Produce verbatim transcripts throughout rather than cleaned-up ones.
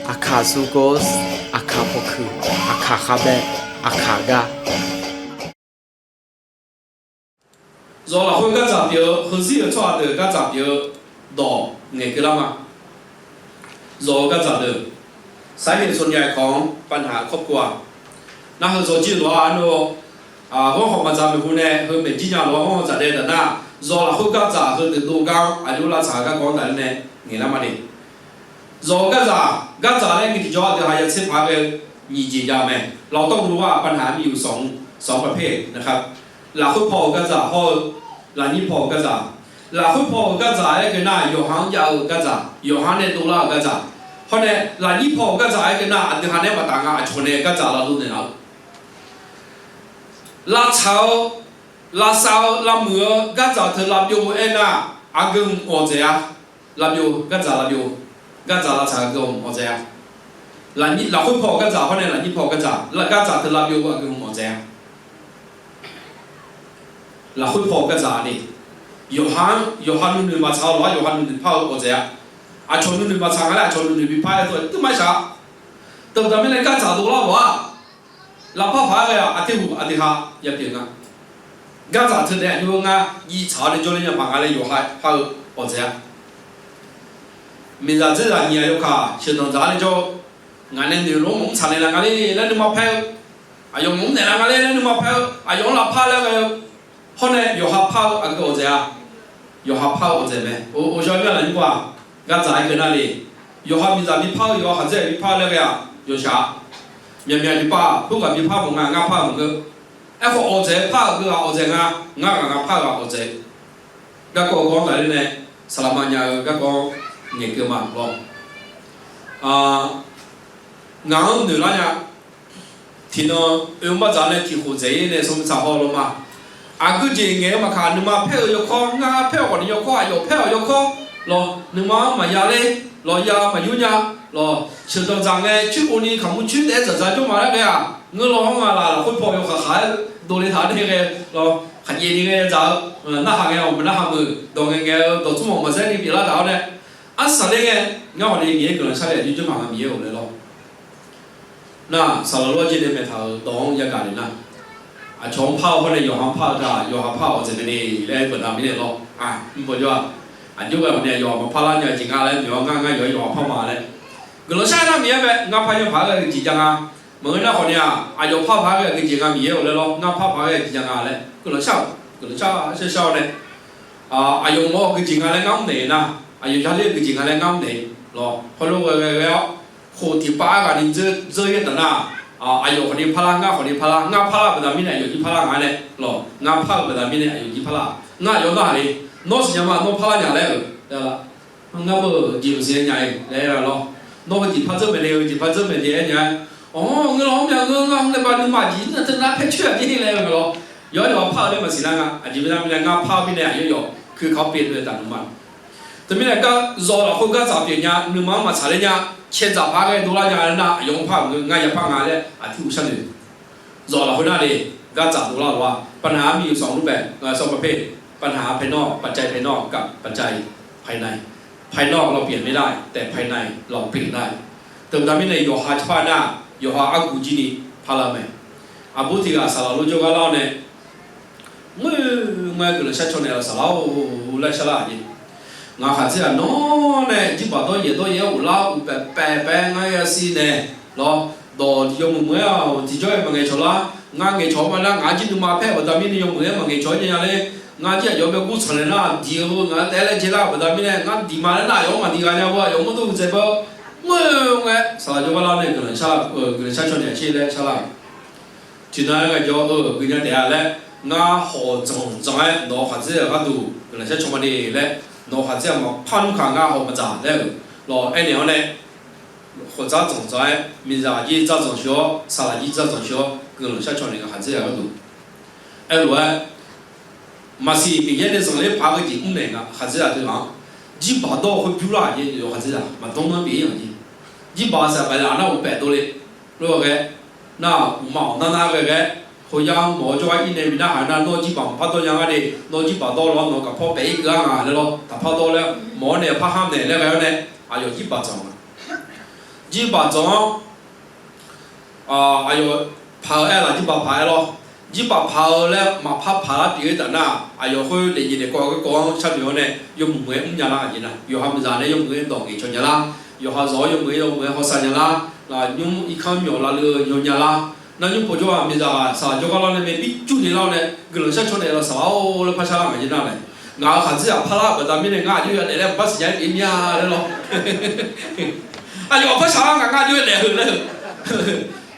Aqkaq sukor, aqkaq pawqkuiq, aqkaq khavbae, aqkaq gar. Zawq lafkhoer gardzaq pyeuf-eu heuzir-euq tsawrhaq deuq gardzaq pyeuf-eu dawq ngaeqkeuv lar ma. Zawq-eu gardzaq deuq, saqir-euq ส่วนใหญ่ kawq-anr ปัญหาครอบครัว nar heu zawqjir lof-a arnav, ghanrkhawf maqdzaq maeqhu nae heu maeqjir nya lof-a ghanrkhawf dzaq dae taf nar, zawq lafkhoer gardzaq heudeuq dov gar-anr aqjox lavtsaq-eu garkawv-anr tafler nae ngaeqlar ma de. Zawq-eu gardzaq, gardzaq laer ngae tiqjawr aqdui ha yatser paq ghae-eu nyiq jeq jav-eu mae. Lawqtawv guvlof-a ปัญหามีอยู่สอง สองประเภทนะครับ lafkhoer paw-euq gardzaq hawr-eu lafnyir paw-euq gardzaq. Lafkhoer paw-euq gardzaq aer ghae nar, yawqha-anr jav-eu gardzaq, yawqha nae dovlar-euq gardzaq. Hawr nae lafnyir paw-euq gardzaq aer ghae nar, aqdui ha nae maqtaf nga aqcawq nae gardzaq lavdov naeqlaf-eu lavtsaq-eu, lavsav-eu, lavmuiq-eu gardzaq teu lavbyov-eu aernar, aqgeu hmq awqdzaeq-a. Lavbyov, gardzaq lavbyov, gardzaq lavtsaq aqgeu hmq awqdzaeq-a. Lafkhoer paw-euq gardzaq hawr nae lafnyir paw-euq gardzaq, gardzaq teu lavbyov-eu aqgeu hmq awqdzaeq-a. Lafkhoer paw-euq gardzaq ni, yawqha-anr, yawqha nuinoeq maqtsaq-eu lof-aer yawqha nuinoeq par-eu awqdzaeq-a. Aqcawq nuinoeq maqtsaq nga laer aqcawq nuinoeq bi par-aer dawr-eu teumirnae shaq-a. Teubaqda mirnae gardzaq dovlar lof-a, lavpar paq-aer ghae-aq, aqteu huq aqdui ha yapyeuf nga. Gardzaq teunaeq aqjox-aer ngar jiv tsaq-awr nae jawrler nya paq nga laer yawqha par-eu awqdzaeq-a. Miqzaq dzerzaq nyiq-aq yawkaq sheuqdanq dzaq-ar nae jawr-eu, ngaq nae noeq lof-aer maqmr tsaq naeqlaf nga le laer nuima paer-eu, aqyawf maqmr naeqlaf nga le laer nuima paer-eu, aqyawf-anr lavpar laer ghae-eu, hawr nae yawqha par-eu aqgeu awqdzaeq-a. Yawqha par-eu awqdzaeq mae. Oqzawr mir-a lafnyir paw-aq, gardzaq-aer ghae nar le, yawqha miqzaq bi par-eu, yawqha khaqdzerzaq bi par-eu laer ghae-aq yawshaq-a. Myaqmyaq tiqpav khoerghaq bi par maqngeur, ngar par maqngeur. Aerkhawf awqdzaeq par-euq aqgeu ghaq awqdzaeq nga, ngar ghaq nga par-eu ghaq awqdzaeq. Garkawv gawr-anr tafler nae saqlaq maqnya-eu garkawv-anr ngaeqkeuv ma lawr. Ngaq-anr noeq lar nya. Tiqnan oe mr bardzaq nae tiq khof dzaeq-ir nae sanqbof tsaq haw lawr ma. Aqgeu jeq ngaeq-eu maqkaq nuima paer-eu yawkawr, ngar paer-eu khawf ni yawkawr, aqyawf paer-awq yawkawr lawr, nuima-anr maqya ler lawr, ya maqyur nya lawr, sheuqdanq dzaq ngae coer-o ni kaqmur coer taef-aer dzaqdzaq jawr ma laer ghae-aq, ngeur law hawr nga laf lafkhoer paw yawkaq khaq-aer dovle taq-awr nae ghae lawr, khaqjaev ni ghae dzaq-eu, narhaq ngae-awq maqnarhaq meuq, dawq ngaeq ngaeq-eu dawqtsmr mawf maqzaer ni pyeuflar taq-awr nae, arsaq ler ngae, ngar hawq ni Miqyaer guiqlanq shar le aqjox jawr ma nga Miqyaer-or laer lawr. Nar, saqlaq lawr jir nae maeqtaq-euq dawq-anr yagaq le nar, aqcawq-anr par-eu hawr nae yawqha-anr par-eu taq, yawqha par-eu awqdzaeq mae le laer beuqda mirnae lawr. Mrbawr jawr-aq, aqjox ghae hawq ni yawqha maqpar lar nya jeq nga laer noeq-awr ngar, ngar yawqha-aer yawqha par ma laer guiqlanq shar nar Miqyaer mae. Ngar par nya paq-aer ghae-eu jeq ja nga. Maqngeur nar khawf ni-aq, aqyawf par paq-aer ghae-eu jeq nga Miqyaer-or laer lawr, ngar par paq-aer ghae-eu jeq ja nga laer guiqlanq shar-awq, guiqlanq shar shar shar-awr nae, aqyawf mawf-eu geujeq nga laer ngar mr naeq nar, aqyawf yaler-eu geujeq nga laer ngar mr naeq lawr, hawr lof ghae ghae ghae-awr, khof tiqpav arghaq ni dzeur yaer taf nar, aqyawf khawf ni parlar, ngar khawf ni parlar, ngar parlar-eu baqda mirnae aqyawf jir parlar nga nae lawr, ngar par-eu baqda mirnae aqyawf jir parlar, ngar aqyawf narhaq le, nawr siqnya ma, nawr parlar nya laer-euq, ngar beu jeq maqsiq nya-iq laer aer-a lawr, nawr heu jeq par dzeur maeq le, heu jeq par dzeur maeq le aer nya-aer, awr ngeur lawr mr nya ngeur, ngar hmq nae ba nuima jeq nar teu nar paer coer-aq jir laer-eu nga lawr, yawqhar yawqha par-eu laer maqsiq nar nga. Aqjeq mirnae mirnae ngar par-eu mirnae aqyawf yawf keuv kaq-awr pyeuf-eu taf nuima. Teumirnae gar zawq lafkhoer gardzaq pyeuf nya, nuima-anr maqtsaq ler nya, caedzaq paq-aer ghae dovlar nya laer nar, aqyawf-anr par-euq ngeur ngar yapar nga laer aqtir ghov sharnoeq. Zawq lafkhoer nar le, gardzaq dovlar lof-a, ปัญหามีอยู่สองรูปแบบ สองประเภท ปัญหาภายนอกกับปัจจัยภายใน ภายนอกเราเปลี่ยนไม่ได้ แต่ภายในเราเปลี่ยนได้ Teubaqda mirnae yawqha par nar, yawqha argu jir ni parlar-eu mae. Aqbur tiq ghaq saqlaq lor jawrgar lar-awr nae, ngoer-eu ma guiqlanq shar caw naeq-awq saqlaq-or laer sharlar-aq jeq. Ngaq khaqdzer-aq nawr nae jirbaq dawr yaeq dawr yaeq-aer ghoflar-awr uqpaef paef paef-aer ngar yasiq naeq lawr, dawq yawmuiq muiq-aer-aq tiqjawr-aer maqngaeq cawq lar. Ngar ngaeq cawq-awr ma nar ngaq-anr jir nuima paer-eu baqda mirnae yawmuiq-aer maqngaeq cawq-aer nya nya ler. Ngar jir aqyawf bae gurtsanq naeq nar diq-eu ngaq-anr taef-aer laer jaelar-euq baqda mirnae ngar diq ma laer nar aqyawf-anr maqdiq gha nya-eu aqyawf mawrdo-eu dzae beu. Ngoer-eu ngae saqlaq jawrgar lar nae guiqlanq shar, guiqlanq shar caw naeq-aq shir laer sharlar-euq. Tiqnan-aer gaqjawr-eu gui nya taef-a laer, ngar hawq dzanq dzanq-aer nawq-eu khaqdzer-aq gharduq guiqlanq shar caw ma de laer, nawq-eu khaqdzer-aq maqpar nmr kaq ngar hawq maqdzaq laer-euq lawq aernaeq-awr nae, khawqdzar dzanq dzanq-aer miqzaq jir dzar dzanq shir-awr saqlaq jir dzar dzanq shir-awr guiqlanq shar caw naeq nga khaqdzer-aq gharduq. Aerlof-aer maqsiq Miqyaer nae zanqler paq-aer ghae jeq mr naeq nga khaqdzer-aq teughaq-anr. Jirbaq dawr-eu khoer bymr lar-aq jeq yawqha khaqdzer-aq maqdmr nar bif-ir-aq jeq. Jirbaq saq baeq laf nar uqpaef dovle. Lof-aer ghae nar uqmav awq nar nar ghae ghae, khoyar mawq-awr jawrgar ir nae bi narhaq nar nawr jirbaq maqpar dawr nya nga de, nawr jirbaq dawr lawr nawq kaqpawr paef-ir keuv-ar nga laer lawr taqpar dawr laer mawq-awr nae parhar naeq laer ghae-awr nae aqyawf jirbaq dzanq nga. jirbaq dzawq-anr aqyawf paq-eu aer laf, jirbaq paq-aer lawr. Jirbaq paq-eu laer maqpar paq lar pyeuf-eu taf nar, aqyawf khoer daefnyaef daefkawv garkawv-anr sharnoeq-awr nae yawmuiq muiq-aer mrnya lar aqjeq nar, yawqha miqzaq nae yawmuiq-aer dawq ngaeq caw nya lar, yawqha zawq-awr yawmuiq-aer yawmuiq-aer hawsav nya lar, nymr irkanr myawf lavluf-eu yawnya lar, nar nymr povjawr-aq miqzaq ghaq saqlaq jawrgar lar nae mae bi cur ni lar-awr nae guiqlanq shar caw naeq laf saqlaq-or laer par shar lar ngaq jeq nar nae, ngaq-euq khaqdzerzaq parlar-eu baqda mirnae ngar aqjox yadaef laer maqpar siqnya-aer pyeuf mir-a laer lawr. Aqyawf-aq par shaq-ar ngaq, ngar aqjox yadaef heu laer-eu.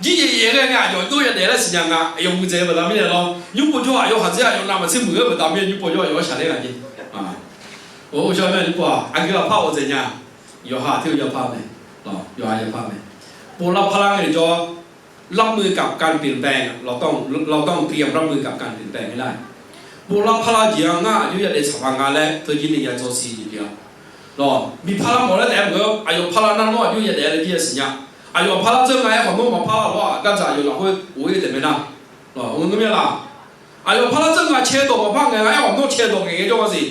Jir yaef yaef ghae ngae aqyawf aqjox yadaef laer siqnya nga, aqyawf muiqdzaeq-eu baqda mirnae lawr. Nymr povjawr-aq aqyawf khaqdzer aqyawf navmaqtser muiq-eu baqda mirnae nymr povjawr aqyawf-anr shaq ler ngaq jeq. Or, shar-eu nar nymr pov-aq aqgeu lafpar ghawqdzaeq nya. Yawqha ter-eu yapar mae. Yawqha yapar mae. บทรับพระราชกิจ จอ รับมือกับการเปลี่ยนแปลง เราต้องเตรียมรับมือกับการเปลี่ยนแปลงให้ได้ บทรับพระราชกิจ jeq-anr ngar aqjox yadaef saqpaq nga laer teujir ni ya dzaw siq jeq pyeuf-a. Lawr, bi parlar mawf laer taef-aer maqngeur, aqyawf parlar nar nawr aqjox yadaef laer jir ya siqnya. Aqyawf parlar dzeur nga aerkhawf nawr maqpar lar-awr-aq gardzaq aqyawf lafkhoer ghof-ir taef mae nar. Lawr, ngeur mir-a laq. Aqyawf parlar dzeur nga cae dawq maqpar ngae nga aerkhawf nawr cae dawq ngaeq ngae jawr nga siq.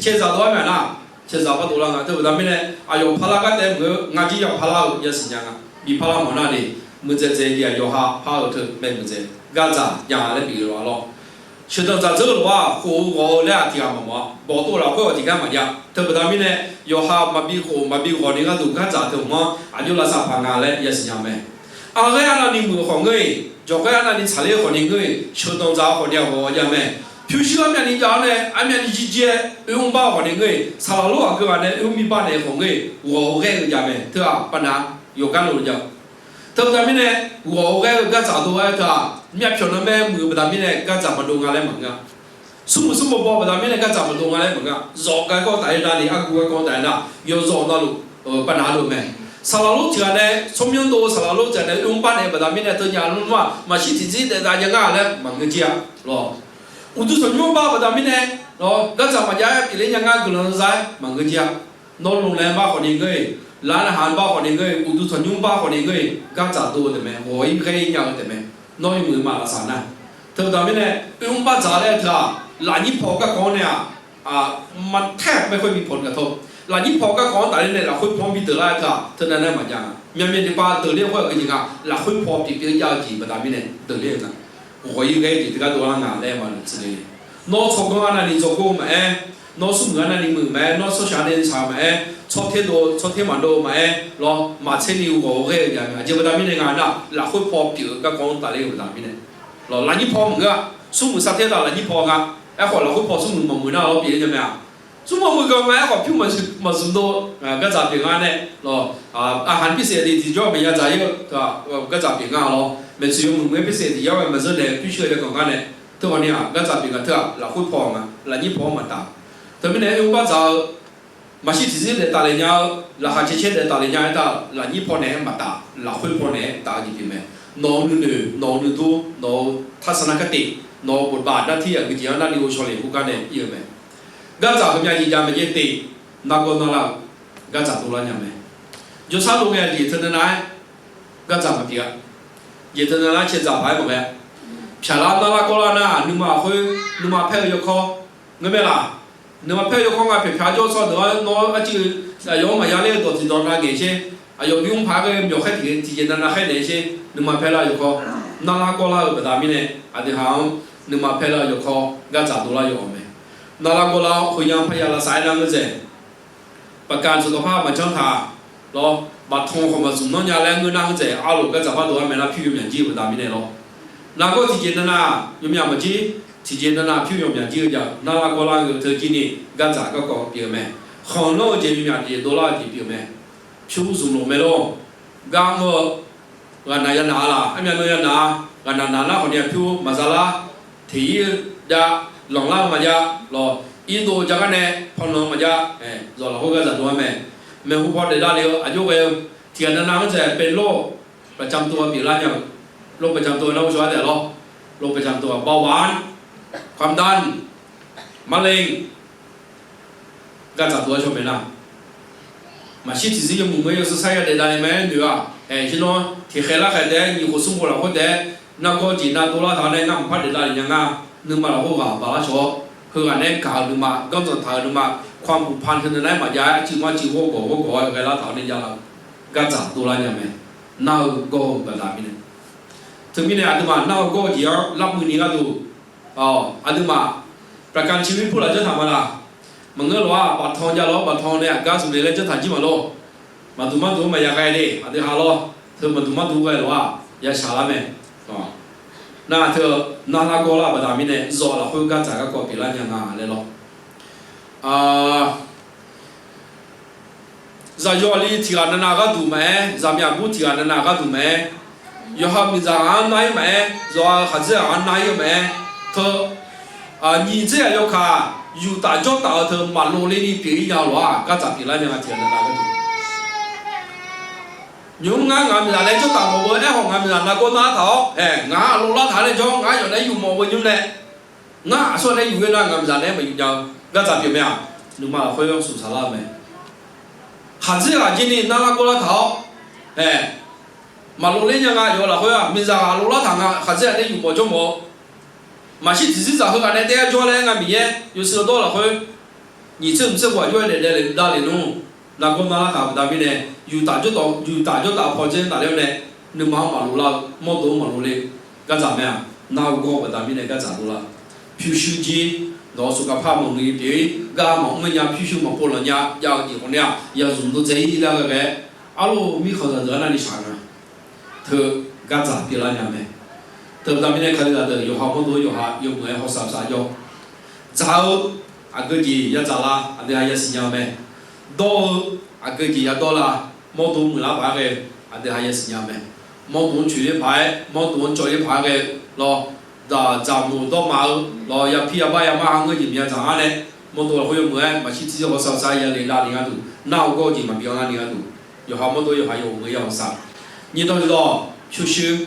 Cae dzaq dov-aer mae nar, cae dzaq par dovlar nga. Teubaqda mirnae aqyawf parlar gar taef-aer maqngeur, ngar jir ya parlar-eu ya siqnya nga. Bi parlar mawf nar ni, muiqdzaeq dzaeq jeq-aq yawqha par-eu teu mae muiqdzaeq. Gardzaq ya laer bif-eu lof-a lawr. Sheuqdanq dzaq dzeur-eu lof-aq khof-eu ghawq-eu laer-aq tiq ghaq maqmawf-a. Bawqtov lafkhoer-awq tiq gar maqjav. Teubaqda mirnae yawqha maqbi khof maqbi ghawq ni gharduq gardzaq teu-anr aqjox lavsav paq nga laer ya siqnya mae. Aqghaer arnavni muiq-eu khawf ngeur-iq, jawqghaer arnavni tsaqler-eu khawf ni ngeur-iq, sheuqdanq dzaq-eu khawf ni-aq ghawq jav mae. Pyurshuir armyavni jav-awr nae armyavni jirjir-aer oermr bar-eu khawf ni ngeur-iq, saqlaq lor aqgeu ghaq nae oermr mir bar naeq-eu khawf ngeur-iq, ghawq-eu ghaer-eu jav mae. Teu-aq paqnav yawqgar lof jav. Teubaqda mirnae ghawq-eu ghaer-eu gardzaq dov-aer teu-aq, myavpyawq narmaer muiq-eu baqda mirnae gardzaq maqdov nga laer maqngeur-a. Smrmuiq smrbaw baw baqda mirnae gardzaq maqdov nga laer maqngeur-a. Zawq garkawv taf-aer nar ni, argu garkawv taf-aer nar, yawzawq navluf paqnav dov mae. Saqlaq lor tiq ghaq nae tsawrmyanr dov-eu saqlaq lor tiq ghaq nae oermr bar naeq-eu baqda mirnae teunyaf lmr-aq maqshir tiqzir daef dav jav ngar laer maqngeur jir-a. Lawr, uqduq tanqnymr bar baqda mirnae, lawr, gardzaq maqjav pyeufler nya ngar guiqlanq za-aer maqngeur jir-a. Nawr lmqlaeq bar khawf ni ngeur-iq, lar narhaq bar khawf ni ngeur-iq, uqduq tanqnymr bar khawf ni ngeur-iq, gardzaq dov-eu taef mae, ghawq-ir ghaer-ir nya-eu taef mae. Nawr-iq muiq-eu maq lafsaq nar. Teubaqda mirnae oermr bar dzaq laer-eu teu-aq, lafnyir paw garkawv-anr nae-aq, maqtaer-aq maerkhoer bi paw-eu gaq tawr, lafnyir paw garkawv-anr tafler nae lafkhoer paw-anr bi deuq lar-aer teu-aq, teunav nae maqjav nga. Myavmyav tiqpav deuqler-eu khoer-aq geujeq nga, lafkhoer paw pyeuf pyeuf jav-eu jeq baqda mirnae deuqler-eu nga. Ghawq-ir ghaer-eu jeq teugar dovlar nga laer maqnoeq tsuif le. Nawr tsawrganr arnavni dzawgor maqaer, nawr smrmuiq arnavni muiq maqaer, nawr tsawrshaq arnavni tsaq maqaer, tsawrter dov tsawrter maqdov maqaer, lawr, maqtser ni ghawq-eu ghaer-eu jav nga. Aqjeq baqda mirnae nga nar, lafkhoer paw pyeuf-eu garkawv-anr tafler-eu baqda mirnae, lawr, lafnyir paw maqngeur-a. Smrmuiq sarter taf lafnyir paw nga. Aerkhawf lafkhoer paw smrmuiq maqmuiq nar lawr pyeuf-ir nya mae-aq. Smrmuiq maqmuiq gaq nga aerkhawf pyur maqzmq dov, gardzaq pyeuf nga nae, lawr, aqhaq ni pirsaef tiqjawr maqya dzaq-ir-eu, gardzaq pyeuf nga lawr. Maeqtsoeq yawmuiq muiq-aer pirsaef tiqjawr-aer maqzeur naeq pyurshuir-eu jav ganq gar nae, teughaq ni-aq gardzaq pyeuf nga teu-aq lafkhoer paw nga, lafnyir paw-anr maqtaf. Teumirnae oermr bar dzaq-eu, maqshir tiqzir daef tafle nya-eu, laqkhaq caer caer daef tafle nya-aer teu-aq lafnyir paw naeq-aer maqtaf, lafkhoer paw naeq-aer taf-eu jeq pyeuf mae. Nawq-euq nuinoeq, nawq-euq nuidur, nawq-euq tarsar nar kar tif, nawq-euq bofbaf nartir aqgeujeq-anr narni ghovshaw le khoergar nae ir-eu mae. Gardzaq heumyav jeq jav maqjav tif, nargawr narlar-eu gardzaq dovlar nya mae. Jawrsar dov ngae jeq teunav nav-aer gardzaq maqpyeuf-a. Jeq teunav nar caedzaq paq-aer maqghae-a. Pyaqlar narlar gawrlar nar-aq nuima khoer, nuima paer-eu yawkawr ngeur mae laq. Nuima paer-eu yawkawr nga pyaeq pyaq jawr tsawrhaq deuq-anr nawr arciv-eu aqyawf-anr maqya ler-eu dawqtiq dawq nav ngaeq sher. Aqyawf bymr paq-aer ghae-eu myawq khaer tiq tiqjeq nav nav khaer naeq sher. Nuima paer lar-eu yawkawr, narlar gawrlar-eu baqda mirnae aqdui haq-anr nuima paer lar-eu yawkawr gardzaq dovlar yawf-awq mae. Narlar gawrlar-awr khoerya parya lavsav-aer nar ngeur dzaeq. Baqkaq tsuif dawqpar maqjanr taq lawr, baqtan khawf maqzmq nanr nya laer ngeur nar ngeur dzaeq. Arlof gardzaq bar dov-ar mae nar pyur yawmyaq jir-eu baqda mirnae lawr. Nargawr tiqjeq nav nav yawmyaq maqjir, tiqjeq nav nav pyur yawmyaq jir-eu jav narlar gawrlar-eu teu jir ni gardzaq garkawv pyeuf-eu mae. Khanqlanr-eu jeq yawmyaq jeq dovlar-eu jeq pyeuf-eu mae. Pyur zmqlof mae lor. Gar mr-eu ghaqnaq yanaq-a laq, armyav nan yanaq-a, ghaqnaq naq nar khawf ni-aq pyur maqza lar, teq ir-eu jav, lanqlar-eu maqjav lawq, irdov-eu jav gar nae panlanq-eu maqjav, zawq lafkhoer gardzaq dov-ar mae. Maeqhu paw daefdav le-eu aqjox ghae-eu tiqghaq nav nav-anr dzaeq เป็นโรคประจำตัว pyeuflar nya-euq, โรคประจำตัว nar ghovshaw-aer taef lawr, โรคประจำตัว เบาหวาน ความดัน มะเร็ง gardzaq dov-ar shaw mae nar. Maqshir tiqzir yawmuiq muiq-aer yawsar sar ya daef dav le mae-aer noeq-aq, aeq, shir nawr tiqkhaeq larkhaeq taef-aer nyiq khof smr khof lafkhoer taef-aer nargawr jeq nav dovlar taq-awr nae ngar maqpar daef dav le nya ngar. Nuima lafkhoer ghaq baq lar shawq-awr, heughaq nae-aer gaq-eu nuima, ganrdzanq taq-euq nuima, ความผูกพัน teu nav nar-aer maqjav-aer arcuiv mar arcuiv ghawrgawq ghawrgawq-aer ghae lar taq-awr nae jav lar-eu gardzaq dovlar nya mae. Nar-eu gawr-eu baqda mirnae, teumirnae aqduimaf nar-eu gawr-eu jeq-anr larmuiv ni gharduq, aqduimaf ประกันชีวิต purlaf janrtaq ma laq. Maqngeur lof-aq, baqtan jav lof-aer baqtan nae aqgar zmq le laer janrtaq jir maqlor. Maqduq marduq-anr maqya ghae de, aqdui ha lor. Teu maqduq marduq ghae lof-aq, ya shaq lar mae. Nar teu, nar lar gawr lar-eu baqda mirnae zawq lafkhoer gardzaq garkawv pyeuflar nya nga laer lor. Zaqyo aqli tiq ghaq navnav gharduq maqaer, zaqmiq aqbur tiq ghaq navnav gharduq maqaer, yawqha miqzaq ghaq-anr nar-ir maqaer, yawqha khaqdzer ghaq-anr nar-ir-eu maqaer, teu, nyiq dzer ghaq yawkaq yuftaf jawrtaf-eu teu maqlovler ni pyeuf-ir nya-eu lof-aq, gardzaq pyeuflar nya nga tiq ghaq navnav gharduq. Nymq-mr ngar ngaq miqzaq nae jawrtaf mawf-eu aerkhawf ngaq miqzaq nargawr narlar taq-awr, ngaq-anr aqlovlar taq-a nae jawr, ngaq-anr yawf nae yuf mawf-eu nymr nae, ngar aqsur nae yuf ghae nar ngaq miqzaq nae maqyuf nya-eu gardzaq pyeuf mae-aq, nuima lafkhoer yawshuif saqlar-eu mae. Khaqdzer ghaq jir ni narlar gawrlar taq-awr, maqlovler nya nga yawf lafkhoer-aq, miqzaq ghaq aqlovlar taq nga, khaqdzer ghaq nae yuf mawf jawr mawf-eu, maqshir tiqzir zaq heughaq nae taef-aer jawr laer ngar Miqyaer yawshuif-eu dawr lafkhoer, nyiq tser mq tser khof aqjox-aer daef daef le dav le nmr, nargawr narlar taq-euq baqda mirnae, yuftaf jawrtaf, yuftaf jawrtaf paw dzer tafler-awr nae, nuima-anr maqlovlar-eu, mawrdo-anr maqlovler-eu gardzaq mae-aq, nar-eu gawr-eu baqda mirnae gardzaq dovlar. Pyurshuir jir, nawq-eu saqkaq par maqmuiq pyeuf-ir, gar maqmr nya, pyurshuir maqpov lanq nya jav-eu jeq khawf ni-aq, ya zmq dov dzae-ir laer ghae ghae, arlof mirkhanq zaqdeuq-anr narni shaq nga. Teu gardzaq pyeuflar nya mae. Teu baqda mirnae kalizaq deuq yawqha mawrdo yawqha yawmuiq-aer hawsav sar jawr. Dzaq-eu aqgeu jeq yadzaq lar, aqdui ha yasiq nya-eu mae. Dawr-eu aqgeu jeq yadawr lar, mawrdo muiqlar paq-aer ghae-eu, aqdui ha yasiq nya-eu mae. Mawrdo-anr coeq-ir paq-aer, mawrdo-anr cawv-ir paq-aer ghae-eu lawr, dzaq, dzaq muiq dawrmaf-eu lawr, yapir yabar yamar ha ngeur jeq maqya dzaq ngar nae, mawrdo lafkhoer yawmuiq-aer maqshir tiqzir hawsav sar ya le lar ni gharduq, nar-eu gawr-eu jeq maqbyan lar ni gharduq, yawqha mawrdo yawqha yawmuiq ya hawsav. Nyiq dawq tiq dawq, pyurshuir.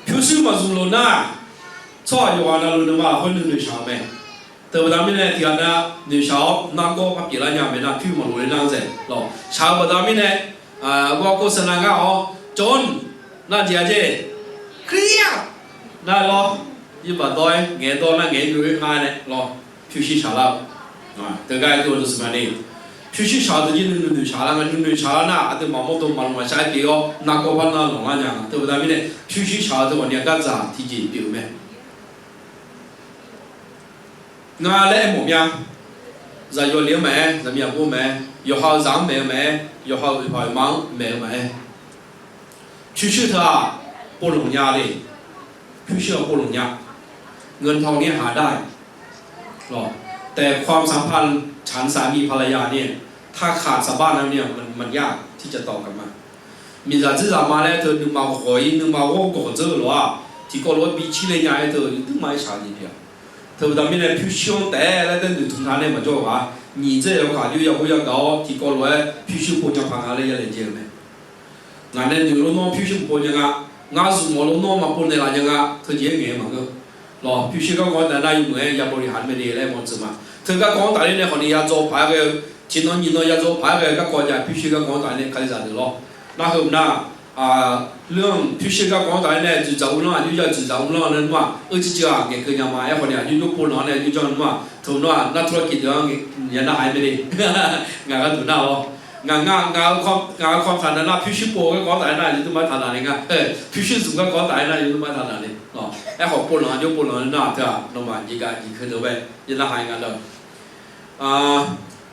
Pyurshuir maqzmq lof nar, tsawrhaq yawqghaq navluf nuima lafkhoer nuinoeq shaq-eu mae. Teu baqda mirnae tiq ghaq nav noeqshaq-awr nargawr par pyeuflar nya-eu mae nar, pyur maqlof le nar-anr zaeq lawr. Shaq-eu baqda mirnae, ghawrkov saqnav ngar-awr, John, nar jeq-a jeq, Kali-aq, nar lawr, irbaq dawr-aer ngaeq-aer dawr nar ngaeq-aer byov-ir ngar nae lawr, pyurshuir shaq lar-eu. Teugar-aer dov-eu dawq smq ma ni, pyurshuir shaq-eu deuq jir nuinoeq shaq lar nga, nuinoeq shaq lar nar aqduimaf mawrdo maqlanq maqshar-aer pyeuf-awr nargawr par nar lanqlar nya nga. Teu baqda mirnae pyurshuir shaq-eu deuq ghawqni-aq gardzaq tiqjeq pyeuf-eu mae. Ngar laer aermawf mya. Zaqyo le-anr maqaer, zaqmiq aqbur maqaer, yawqha-eu zaq-anr maeq-eu maqaer, yawqha-euq oeqpaq oeqma-anr maeq-eu maqaer, pyurshuir teu-aq, povlanq nya le. Pyurshuir-aq povlanq nya. เงินทองนี่หาได้ แต่ความสัมพันธ์ฉันสามีภรรยาเนี่ย ถ้าขาดสะบั้นแล้วเนี่ย มันยากที่จะต่อกลับมา Miqzaq dzerzaq ma laer teu nuima ghawq-ir nuima ghawr gawq dzeur-eu lof-aq, tiqkawv lof-aer bi cir le nya-aer teu yawduq ma-aer shaq-eu jeq pyeuf-a. Teu baqda mirnae pyurshuir-anr taef-aer laer tae noeqtmq taq nae maqjawr-eu ghaq, nyiq dzer yawkaq jov ya hawr ya gaq-awr tiqkawv lof-aer pyurshuir pov nya paq nga laer ya laejae-eu mae. Ngaq nae noeq lof nawr pyurshuir maqpov nya nga. Ngar zmq mawf lof nawr maqpov naeqlaf nya nga. Teujeq-aer ngaeq-eu maqngeur. Lawq, pyurshuir garkawv-anr taf nar yawmuiq-aer ya bawleqhaq-anr mae de laer mawf teuq ma. Teu garkawv-anr taf ler nae khawf ni ya dzaw paq-aer ghae-eu, tiqnan nyiqnan ya dzaw paq-aer ghae-eu garkawv ja pyurshuir garkawv-anr taf ler nae kalizaq deuq lawr. Nar heu nar, lmr pyurshuir garkawv-anr taf ler nae dzoeqdzaq uvlanr aqjox ya dzoeqdzaq uvlanr-eu nmr-aq, euciv civ-aq ngaeqkeuv nya ma. Aerkhawf ni aqjox jov povlanq-anr nae aqjox janr nmr-aq, teu nar-aq nar turlar kiq deuq-anr ya narhaq-aer mae de. Ngaq gharduq nar lawr. Ngaq nga, ngaq-eu kawv taq nar nar pyurshuir pov-eu garkawv-anr taf ler nar yawduq ma taqnaq le nga. Pyurshuir zmq garkawv-anr taf ler nar yawduq ma taqnaq le. Aerkhawf povlanq aqjox povlanq nar-aq teu-aq nawmaf jeqgaq jeqkeuv deuq bae ya narhaq nga lawr.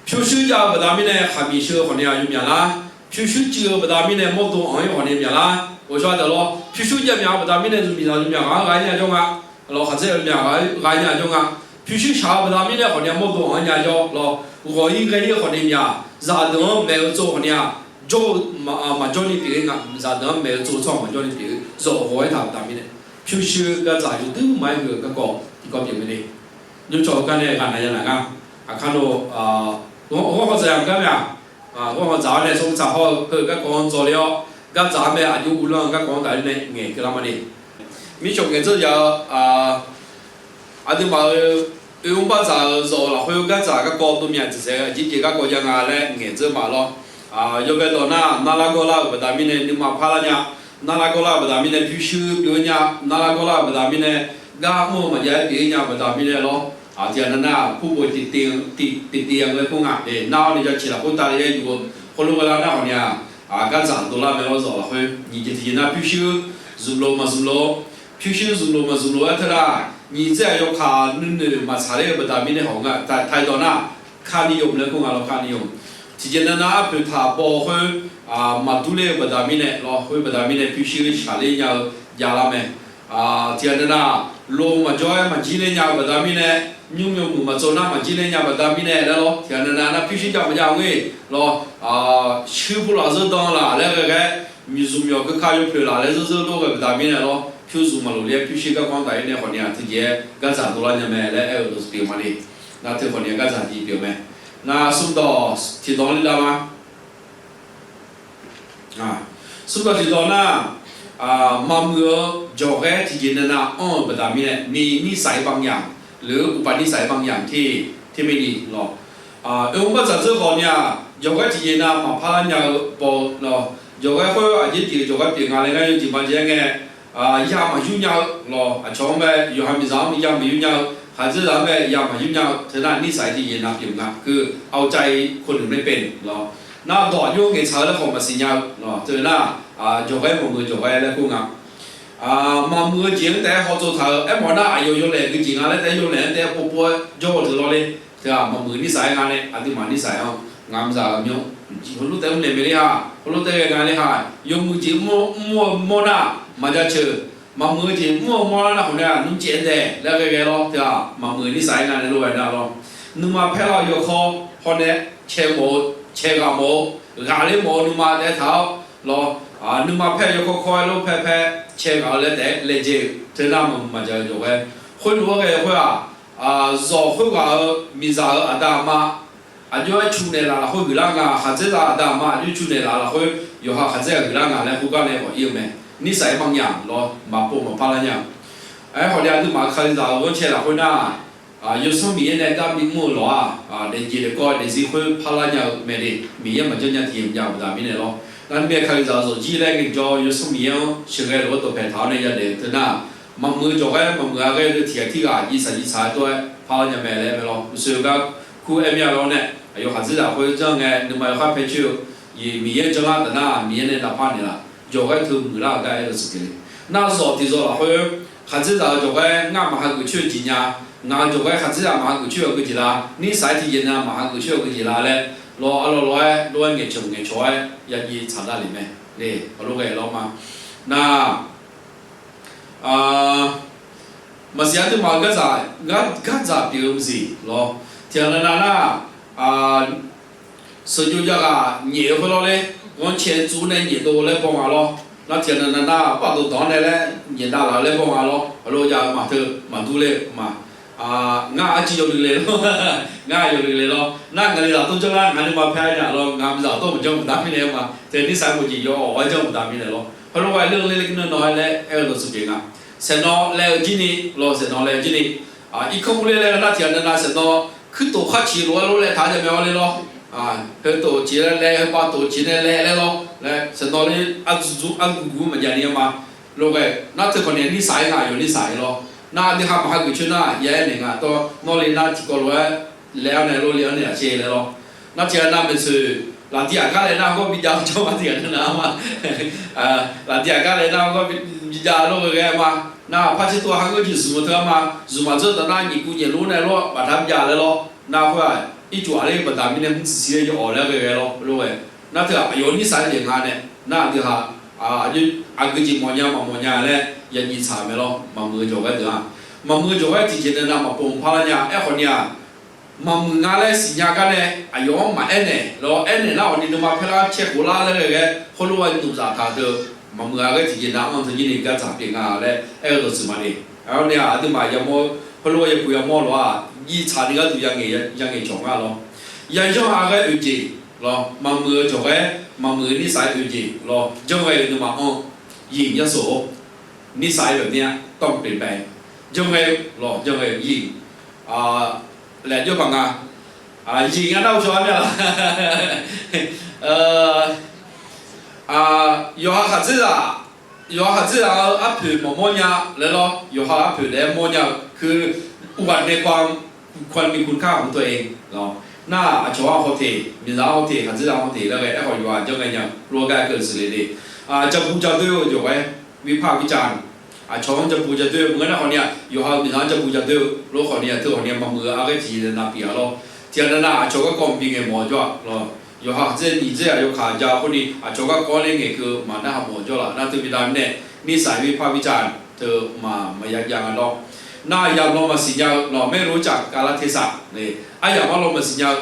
Pyurshuir jav-eu baqda mirnae khaqmiq sheu-eu khawf ni aqjox myaq lar. Pyurshuir cuiv-eu baqda mirnae mawrdo anq-ir khawf ni myaq lar. Ghawqshaq deuq lawr, pyurshuir jav myaq-eu baqda mirnae zmqmiq zaq zmqmyaq ghaq-anr gha-ir nya jawr nga. Lawq, khaqdzer-eu myaq ghaq-ir nya jawr nga. Pyurshuir shaq-eu baqda mirnae khawf ni mawrdo anq-ir nya jawr lawr. Ghawq-ir ghae-ir khawf ni myaq, zaqdeuq-anr maeq-eu tsov khawf ni-aq, jawr-eu maqjawr ni pyeuf-ir nga. Zaqdeuq-anr maeq-eu tsov tsawrhaq maqjawr ni pyeuf-eu zawq ghawq-aer taq-eu baqda mirnae, pyurshuir gardzaq yawduq ma-aer huiq-eu garkawv tiqkawv pyeuf mae de. Nymrcawq-eu gar nae ghaq naq ya naq ngar. Aqkar nawr, ghawrhawq dzaq yamq gar mae-aq, ghawrhawq dzaq-awr nae tsawrhaq tsaq hawr-eu heu garkawv-anr dzaw le-awr, gardzaq-anr mae aqjox uvlanr-eu garkawv-anr taf ler nae ngaeqkeuv lar ma de. Mircawq ngaeqdzeur ya-eu, aqduimaf-euq oe mr bardzaq-euq zawq lafkhoer gardzaq garkawv dov myaq dzaeqdzaeq-eu aqjeq jeq garkawv ya nga laer ngaeqdzeur ma lawr. Yawbae dawq nar, narlar gawrlar-euq baqda mirnae nuima parlar nya. Narlar gawrlar-euq baqda mirnae pyurshuir byov-ir nya. Narlar gawrlar-euq baqda mirnae gar mr-eu maqjav-aer pyeuf-ir nya-eu baqda mirnae lawr. Tiqghaq nar nar purbo tiqtiv-anr laer kur nga. Nar-awr ni jaceuq lafkhoer taf le-aer yuf-eu Khoerlof ghae lar nar khawf ni-aq, gardzaq dovlar mae lawr zawq lafkhoer nyiq jeq tiqjeq nar pyurshuir zmqlof maqzmq lof, pyurshuir zmqlof maqzmq lof-aer teunar, nyiq dzaer-aq yawkaq nuinoeq maqtsaq ler-eu baqda mirnae hawq nga, taqdawq nar, kani yawq laer kur nga lawr kani yawq. Tiqjeq nav nav arpoeq taq baw khoer maqdur ler-eu baqda mirnae lawr, khoer baqda mirnae pyurshuir shaqler nya-eu javlar mae. Tiqghaq nav nav, lo maqjawr-aer maqjir ler nya-eu baqda mirnae, nymr yawmuiq maqtsov nar maqjir ler nya baqda mirnae laer lawr, tiqghaq nav nav nar pyurshuir jav maqjav-eu lawr, shuir pulaf zeur dan laf laer ghae ghae, myuqzmq myawq keuka yawpoeq laf laer zeur zeur dov ghae baqda mirnae lawr, pyur zmq maqloq ler-aer pyurshuir garkawv-anr taf-ir nae khawf ni-aq, tiqjeq-aer gardzaq dovlar nya mae laer aer-eu dawqtsuif pyeuf ma le. Nar teu khawf ni-aq gardzaq jeq pyeuf mae. Nar smrdawq tiqdawq-anr ler lar ma. Smrdawq tiqdawq nar, maqmuiq-eu jawqghaer tiqjeq nav nav anr-eu baqda mirnae, มีนิสัยบางอย่าง หรืออุปนิสัยบางอย่างที่ ที่ไม่ดี lawr. Oermr bardzaq dzeur khawf ni-aq, jawqghaer tiqjeq nav maqpar lar nya-eu baw-eu lawr. Jawqghaer khoer aqjeq jeq jawqghaer pyeuf nga laer ngar yawjeq ma jeq-aer ngae, ya maqyur nya-eu lawr. Aqcawq-anr bae yawqha miqzaq-anr ya maqyur nya-eu, khaqdzerzaq-anr bae ya maqyur nya-eu teu nar, นิสัย tiqjeq nav pyeuf nga. คือเอาใจคนอื่นไม่เป็น lawr. Nar dawq aqjox ngaeqtsaq-eu laer khawf maqsiq nya-eu lawr. Teu nar, jawqghaer maqmuiq-eu jawqghaer laer kur nga. Maqmuiq-eu jeq-anr taef-aer hawtsov taq-eu aermawf nar, aqyawf yawlaeq gui jeq nga laer taef-aer yawlaeq-anr taef-aer povpov-aer jawr-eu teu lawr le. Teu-aq maqmuiq-eu นิสัย nga nae aqduimaf นิสัย anr ngamq zaq-eu myanr, heulof taef-aer mrlaeq maeq ler ha, heulof taef-aer ghae nga ler ha, yawmuiq jeq mr-eu mr-eu mawr nar maqjaceuq, maqmuiq-eu jeq mr-eu mawr nar khawf nae-aq nmr caev-aer daeq laer ghae ghae lawr. Teu-aq maqmuiq-eu นิสัย nga nae lof-aer nar lawr. Nuima paer lar-eu yawkawr hawr nae cae mawf-eu, cae ghaq mawf-eu, ghaqler mawf-eu nuima taef-aer taq-awr lawr. Nuima paer-eu yawkawr kawr-aer lof paer paer cae ghaq-eu laer taef-aer laejae-eu teu nar maqmuiq maqjaq-eu jawqghaer. Khoerlof-aer ghae khoer-aq, zawq khoerghaq-euq miqzaq-euq aqda aqma aqjox-aer cu naeqlaf lafkhoer huiqlar nga. Khaqdzerzaq aqda aqma aqjox cu naeqlaf lafkhoer yawqha khaqdzer-aq huiqlar nga laer khoergar nae khawf ir-eu mae. นิสัย บางอย่าง lawr, maqpov maqpar lar nya-eu. Aerkhawf ni aqduimaf-euq Kalizaq-euq ghanrcae lafkhoer nar, Yawsanr Miqyaer nae gar bimr-eu lawq-aq, daefjeq daefkawv daefzir khoer parlar nya-eu mae de. Miqyaer maqjanr nya tiqjeq maqjav-eu baqda mirnae lawr. Nar mirnae Kalizaq zawqjir laer ngaeqjawr Yawsanr Miqyaer-anr sheuqghae lof-aer dawqpae taq-awr nae yadaef-eu teu nar, maqmuiq-eu jawqghaer maqmuiq-a ghae-eu tiqghaq tirghaq jiv tsaq jiv tsaq-aer dawr-aer parlar nya mae laer aer-eu lawr. Uqshoe gar kur aer mir-a lawr nae, aqyawf khaqdzerzaq khoer janr ngae nuima yawkhav paer coer-eu, Miqyaer janrlar taf nar Miqyaer nae navpar naeqlaf, jawqghaer teu muiqlar-euq gar aer-eu siqle. Nar zawq tiqzawq lafkhoer, khaqdzerzaq-euq jawqghaer ngar maqha geuf coer-eu jeq nya, ngaq-euq jawqghaer khaqdzerzaq maqha geuf coer-eu geujeq la, นิสัย tiqjeq nav maqha geuf coer-eu geujeq la laer, lawr arlawr lawr-aer lof-aer ngaeqcawq ngaeqcawq-aer yajiv tsaq davle mae. Nar, maqsiq aqduimaf-eu gardzaq, gardzaq pyeuf-eu maqsiq lawr. Tiqghaq nav nav nar, sheuqjov jav-aq nyaef-eu khoerlawr ler, ghanrcae tsov nae nyaef dov laer baw nga lawr. Nar tiqghaq nav nav nar baqdov dawq-anr nae laer nyaef davlaf-eu laer baw nga lawr. Heulof jav-eu maqteu maqdur ler-eu ma. Ngar arciv yawluiv le lawr, ngar yawluiv le lawr. Nar ngaq le zaq tov janr lar ngaq nuima paer nya lawr, ngaq miqzaq tov maqjanr maqda mirnae-eu ma. Teu นิสัย mawf jeq yaw-awq-aer janr maqda mirnae lawr. Heulof ghae ler ler nar nawr-aer laer aer-eu dawqtsuif pyeuf nga. Saeqnawv laev-eu jir ni lawr, saeqnawv laev-eu jir ni, irkanr urler laer nar tiqghaq nav nav saeqnawv kuirtof khar ciq lof-aer lof laev taq-a jamae-awr ler lawr. Heu tof ciq laer laev, heu bav tof ciq nae laev laer lawr laer saeqnawv ler arzuq arzuq guq maqjav ni-a ma. Lof ghae nar teu khawf nae นิสัย nga, aqyawf นิสัย lawr. Nar aqdui ha maqha geuf coer nar ya aer naeq nga tawr, nawr le nar tiqkawv lof-aer laev-anr nae lawr le-anr nae lafcaer laer lawr. Nar tiqghaq nav maeqtsoeq lafdiq aqgar laev nar hawgawr bijav janr ma tiqghaq nav-a ma. Lafdiq aqgar laev nar hawgawr bijav lawr ghae ghae ma. Nar par tser tov ha ngeur jeq zmq-eu teu-a ma. Zmq maqdzeur taf nar nyiq kuv nyaef lor nae lawr baqda bijav laer lawr. Nar khoer-aq ircuf aqler baqda mirnae mr tsuif shir-aer yaw-awq laer ghae ghae lawr. Lof ghae nar teu-aq aqyawf นิสัย jeq nga nae nar aqdui ha aqgeu jeq mawfnya maqmawfnya laer yajiv tsaq mae lawr. Maqmuiq-eu jawqghaer deuq-aq, maqmuiq-eu jawqghaer tiqjeq nav nav maqpov maqpar lar nya. Aerkhawf ni-aq, maqmuiq nga laer siqnya gar nae aqyawf-anr maqaer naeq lawr, aer naeq nar awqni nuima paerlar caer khof lar laer ghae ghae heulof-aer noeqzaf taq deuq, maqmuiq-a ghae tiqjeq nav anr-eu teu jir ni gardzaq pyeuf nga laer aer-eu dawqtsuif ma de. Arni-aq aqduimaf yamawr heulof-aer yapuq yamawr lof-aq jiv tsaq ni gharduq yangaeq cawq nga lawr. Yayanr-a ghae oeq jeq lawr, maqmuiq-eu jawqghaer maqmuiq-eu นิสัย oeq jeq lawr, janr ghae-eu nuima anr-eu ยิ่งยโส นิสัยแบบเนี้ยต้องเปลี่ยนแปลง janr ghae-eu lawr, janr ghae-eu ยิ่ง laeq jawr paq nga. Yinq nga nar-eu cawq-a mir-a laq. Yawqha khaqdzerzaq, yawqha khaqdzerzaq-eu arpoeq maqmawr nya laer lawr, yawqha arpoeq daef-aer mawr nya-eu คือ อุบัติในความ ความมีคุณค่าของตัวเอง lawr. Nar aqcawq-anr hawteq, miqzaq-anr hawteq, khaqdzerzaq-anr hawteq laer ghae, aerkhawf yawqha janr ghae nya lor gar keuv siqle de. Aqcawq bu ja doer-eu jawq-aer, วิพากษ์วิจารณ์, aqcawq-anr ja bu ja doer-eu maqngeur nar khawf ni-aq, yawqha-euq miqzaq-anr ja bu ja doer-eu lor khawf ni-aq, teu khawf ni-aq maqmuiq-eu arghaer tiqjeq nae navpyeuf-a lor. Tiqghaq navnav aqcawq garkawv maqbi ngaeq mawf-eu jawr-aq lor. Yawqha khaqdzer nyiq dzer-aq yawkaq ja khoer ni aqcawq garkawv-anr nae ngaeqkeuv-eu maqnar ha mawf-eu jawr laf nar teu bidanae, นิสัย วิพากษ์วิจารณ์ teu maq maqya jav nga lor. Nar yamq law maqsiq nya-eu lawq, ไม่รู้จักกาลเทศะ le, aryamq-anr law maqsiq nya-eu,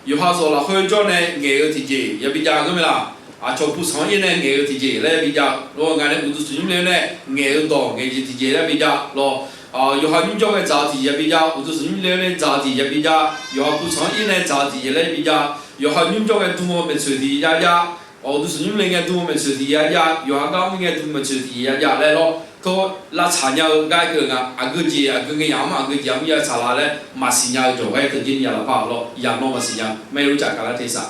yawqha zawq lafkhoer jawr nae ngaeq-eu tiqjeq yabi jav ngeur mae laf. Aqcawq pusanq-anr ir nae ngaeq-eu tiqjeq laer yabi jav lor. Ngaq nae uqduq smq nymr le-eu nae ngaeq-eu dawq ngaeq jeq tiqjeq laer yabi jav lor. Yawqha nymrjawr ngae dzaq-eu tiqjeq yabi jav, uqduq smq nymr le-eu nae dzaq-eu tiqjeq yabi jav, yawqha pusanq-anr ir nae dzaq-eu tiqjeq laer yabi jav, yawqha nymrjawr ngae dm-eu maeqtsoeq tiqjeq jav jav, uqduq smq nymr le ngae dm-eu maeqtsoeq tiqjeq yav jav, yawqha gar mr ngae dm maeqtsoeq tiqjeq yav jav laer lor. Tov lavtsaq nya-eu gar keuv nga, aqgeu jeq aqgeu ngae yamq-anr aqgeu jeq-anr mr ya tsaq la laer maqsiq nya-eu jawq ghae teu jir ni ya laf par-a lor. Yamq law maqsiq nya, ไม่รู้จักกาลเทศะ.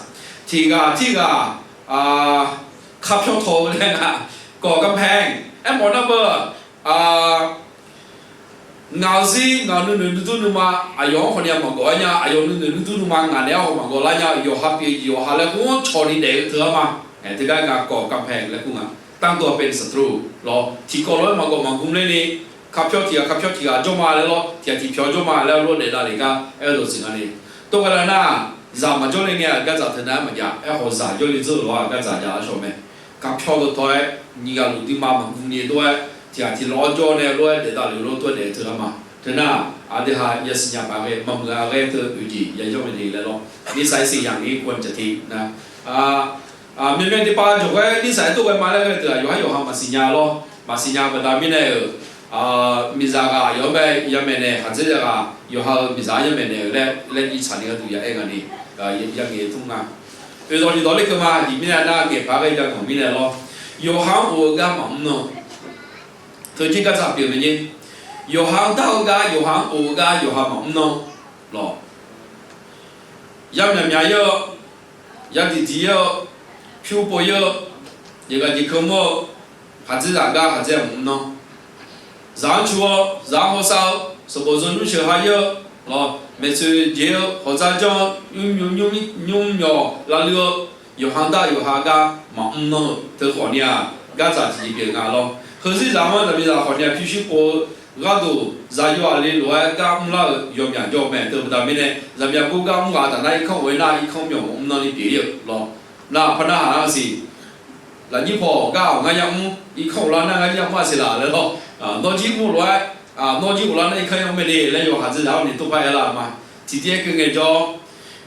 Tiqghaq tirghaq kapyawr taw-eu laer nga, ก่อกำแพง aermawf nar beu, ngaq-euq zir ngaq-euq nuinoeq nuidur nuima aqyawf-anr khawf ni-aq maqgawf-aer nya, aqyawf nuinoeq nuidur nuima ngaq naeq-aer haw maqgawf lar nya, yawqha pyeuf yawqha laer khoer-anr cawq ni daef-eu teu-anr ma. Teugar nga ก่อกำแพง laer kur nga, ตั้งตัวเป็นศัตรู lawr. Tiqkawv lof-aer maqgawf maqgm ler ni, kapyawr tiqghaq kapyawr tiqghaq jawr ma laer lawr, tiqghaq tiqpyawr jawr ma laer lof daef davlef gar aer-eu dawqtsuif nga ni. Tov ghae lar nar, zaq maqjawr le ngae-aq gardzaq teu nav-aer maqjav, aerkhawf zaq jawrle dzeur-eu lof-aer gardzaq jav-a shawq mae. Kapyawr dawqtawv-aer nyiq ghaq luf dirma maqgm ni dov-aer, tiqghaq tiqlawr jawr nae lof-aer daef davlef lof tov-aer daef teu-anr ma. Teu nar, aqdui ha yasiq nya paq ghae maqmuiq-a ghae teu oeq jeq ya yanr mae ni laer lawr. นิสัยสี่อย่างนี้ควรจะทิ้งนะ. Myavmyav tiqpav jawq ghae นิสัย tov ghae ma laer ghae deuq-aq yawqhar yawqha maqsiq nya lawr. Maqsiq nya baqda mirnae-euq, miqzaq ghaq yawf-anr bae yamaeq naeq, khaqdzerzaq ghaq yawqha-euq miqzaq-anr yamaeq naeq-euq laer, laer jiv tsaq ni gharduq ya aer nga ni, ya ngaeq tmr nga. Oeq dawq tiq dawq ler keuv ma, aqjeq mirnae nar ngaeq paq ghae ya ganq mirnae lawr. Yawqha-anr of-eu gar maqmr nan, teujir gardzaq pyeuf mae nyer. Yawqha-anr dar-eu gar, yawqha-anr of-eu gar yawqha maqmr nan lawq. Yamyaq myaq-ir-eu, yadiq diq-ir-eu, pyur pov-ir-eu, jeqghaq jeq keuvmawr-eu, khaqdzerzaq gar khaqdzer maqmr nan. Zaq-anr cu-eu, zaq-anr hawsav-eu, sanqbof zanqnymr sheuq ha-ir-eu, lawq, maeqtsoeq jeq-eu, hawqdzar janr-eu, nymr myawq lavluiv-eu, yawqha dar yawqha gar maqmr nan-eu teu khawf ni-aq, gardzaq tiqjeq pyeuf nga lawr. Heuzir zaq-anr zaqmiqzaq khawf ni-aq pyurshuir pov-eu gharduq zaqyo aqli lof-aer gar mrlar-euq yawmyaq jawr-eu mae. Teu baqda mirnae zaqmyaq bur gar mr ghaq taf nar irkanr of-aer nar irkanr myawq maqmr nan ni pyeuf-ir-eu lawr. Nar par narhaq nar siq, lafnyir paw gar-awq ngar yamr, irkanr of lar nar ngar yamr-a siq laf laer lawr. Nawr jir mr lof-aer, nawr jir of lar nar irkanr yamr mae de laer yawqha dzerzaq-awr ni tov par aer lar-eu ma. Tiqdzae keuv ngaejawr,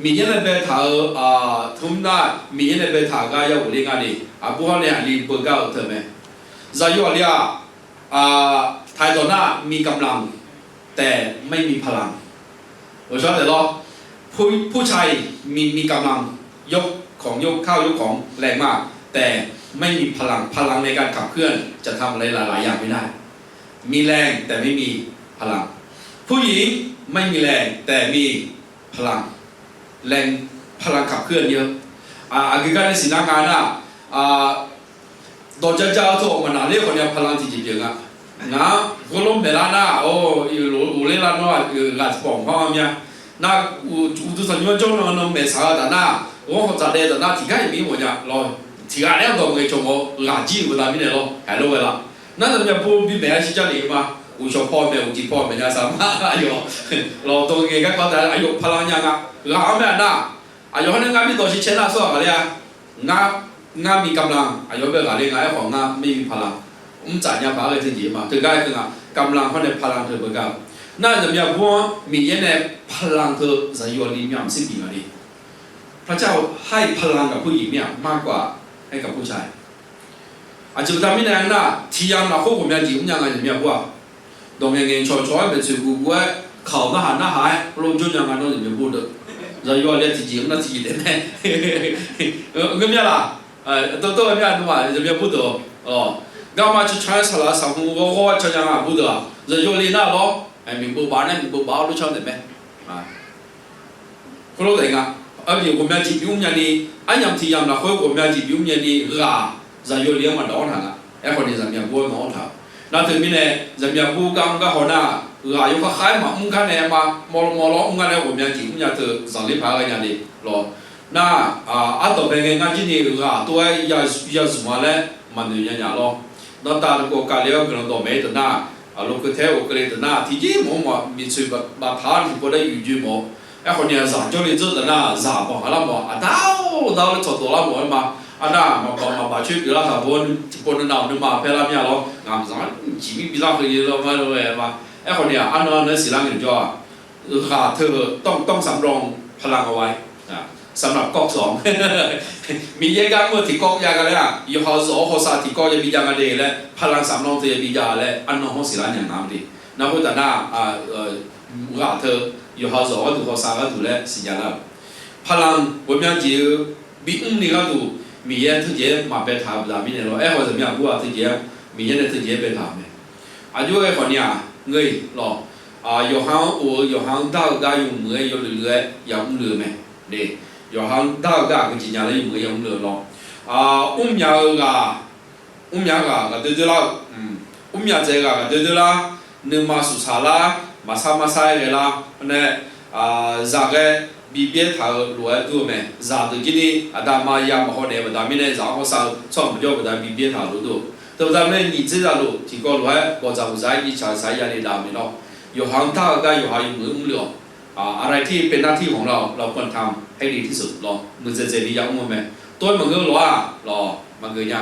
Miqyaer nae baetaq-euq, tmr nar Miqyaer nae baetaq-euq gar ya ghofler nga de. Aqbur hawr nae aqli beugar-eu teu mae. Zaqyo aqli-aq, taq-aer dawq nar มีกำลัง แต่ไม่มีพลัง Ghawqshaq daef lawr, ผู้ชายมี มีกำลัง ยกของ ยกข้าวยกของแรงมาก แต่ไม่มีพลัง พลังในการขับเคลื่อน จะทำอะไรหลายๆอย่างไม่ได้ มีแรงแต่ไม่มีพลัง ผู้หญิงไม่มีแรงแต่มีพลัง แรง พลังขับเคลื่อนเยอะ Aqgeu gar nae siqnar nga nar, dawq jaja-eu teu-awq maqnaq ler khawf ni-aq พลัง tiqjeq pyeuf nga. Ngaq-anr ghawrlor maeqlar nar, ghofler lar nawr-aq ghaq tiqpawf mqpar nga mya. Nar, uqduq tanqnymr-anr jawr nan nan maeqsaq-eu taf nar, ghanr hawq dzaqdaev taf nar tiqgar iq mir mawf nya lawr. Tiqghaq nae-anr dawq ngaeq cawq mawf-eu ghaq jir-euq baqda mirnae lawr, haeq lor ghae la. Nar zaqmyaq bur bimaeq-a shir jar lef-eu ma. Uqshawq paw maeq, uqtiq paw maeq nya saq ma aqyawf. Lawq dawq ngaeq garkawv taf aqyawf พลัง nya nga. Ghaq-anr mae-aq nar, aqyawf hawr nae ngar bi dawq shir cae nar tsawrhaq ghaqler-a. Ngar, ngar มีกำลัง aqyawf bae ghaqler nga. Aerkhawf ngar ไม่มีพลัง mr tsaf nya paq-aer ghae teujeq ma. Teugar aer keuv nga, กำลัง hawr nae พลัง teu beugar-eu. Nar zaqmyaq bur-anr Miqyaer nae พลัง teu zaqyo aqli myavmaqtser bif nga le. พระเจ้าให้พลังกับผู้หญิงเนี่ยมากกว่าให้กับผู้ชาย Aqjeq baqda mirnae aernar, tiq yamq lafkhoer ghawqmya jeq mrnya nga zaqmyaq bur-aq. Dawq ngaeq ngaeq cawq cawq-aer maeqtsoeq guv guv-aer, kawq narhaq narhaq-aer lor jawr nya nga nawr zaqmyaq bur deuq. Zaqyo aqli-aq tiqjeq mr nar tiqjeq taef mae. Ngeur mya laq? Dawr dawr-eu mya nmr-aq zaqmyaq bur deuq-awq. Garma cancan-aer saqlaq saqhmq ghawrghawr-aer can nya nga bur deuq-aq, zaqyo aqli nar lawr, miqbov baf nae miqbov baf-awr lor can taef mae. Khoerlof taef nga. Aqjeq ghawqmya jeq bimr nya ni, aryamq tiq yamq lafkhoer ghawqmya jeq bimr nya ni ghaq zaqyo aqli-anr maqdawq-awr taq nga. Aerkhawf ni zaqmyaq bur-anr nawq-awr taq-eu. Nar teumirnae zaqmyaq bur gar mr gar haw nar, Ghaq yawkhav khav-aer maqmr gar nae ma, mawrlawr mawrlawr mr gar nae ghawqmya jeq mrnya teu zanqler paq-aer ghaenya de lawq. Nar, ardawq bae ngae ngar jir ni ghaq tov-aer ya zmq-a laer maqnoeq nya nya lawr. Danrtav lukov kavle-awr guiqlanq dawq maeq-ir deuq nar, lukov tae-aer of keuvle deuq nar, tiqjeq mawf-anr maqmiqtsoeq baftaq-awr tiqpov laer yuf joe mawf-awr. Aerkhawf ni-aq, zaq jawrle dzeur deuq nar, zaq bawq ngaq lar mawf, aqdar-or dar-awr laer tsawqdawq lar mawf-aer ma. Arnar maqbaq maqbaq coer pyeuflar taq bo-awr, tiqpov nuinav-awq nuima paer lar mir-a lawr, ngaq zaq-anr jiq mir bi lar kheuvle lawr ma lawr-aer ma. Aerkhawf ni-aq, arnan nae siqlar ngae jawr-aq, ghaq teu-eu ต้อง ต้องสำรองพลังเอาไว้ สำหรับก๊อกสอง Miqyaer gar mr-eu tiqkawv jav ga laer-aq, yawqha-euq zawq-awr hawsav tiqkawv yabi jav nga de laer, พลังสำรอง teu yabi jav laer arnan hawr siqlar nya nga de. Nar khoertav nar, ghaq teu yawqha-euq zawq gharduq hawsav gharduq laer siqnya lar-euq พลัง ghawqmya jeq-eu bimr ni gharduq Miqyaer teujeq-aer maqbaetaq-euq baqda mirnae lawr. Aerkhawf zaqmir aqbur-aq teujeq-aer Miqyaer nae teujeq-aer baetaq-euq mae. Aqjox-aer khawf ni-aq ngeur-iq lawr, yawqha-anr of-eu yawqha-anr dar-eu gar yawmuiq-aer yawluiv luiv-aer yamr luiv-eu mae. Yawqha-anr dar-eu gar aqgeu jeq nya laer yawmuiq-aer yamr luiv-eu lawr. Mrmyaq-eu ghaq, mrmyaq ghaq ghaqdoer doer lar-eu, mrmyaq dzaeq ghaq ghaqdoer doer lar, nuima suqsaq lar, maqsar marsar-aer ghae lar nae, zaq ghae bibyaer taq-eu lof-aer dur-eu mae. Zaqdeuq jir ni aqda aqma ya maqhaw naeq-eu baqda mirnae zaq-anr hawsav-eu tsawrhaq maqjawr-eu baqda bibyaer taq lof dur-eu. Teubaqda mirnae nyiq dzer zaq lof tiqkawv lof-aer bawqdzaq uqdzaq-aer nyiq tsaq saq-aer yale dav-eu mae lawr. Yawqha-anr dar-eu gar yawqha yawmuiq-aer mrluiv-awq. อะไรที่เป็นหน้าที่ของเรา เราควรทำให้ดีที่สุด lawr, muiqdzaeq dzaeq ni yamr-eu mae. Tov-aer maqngeur lof-aq lawr, maqgeuf nya.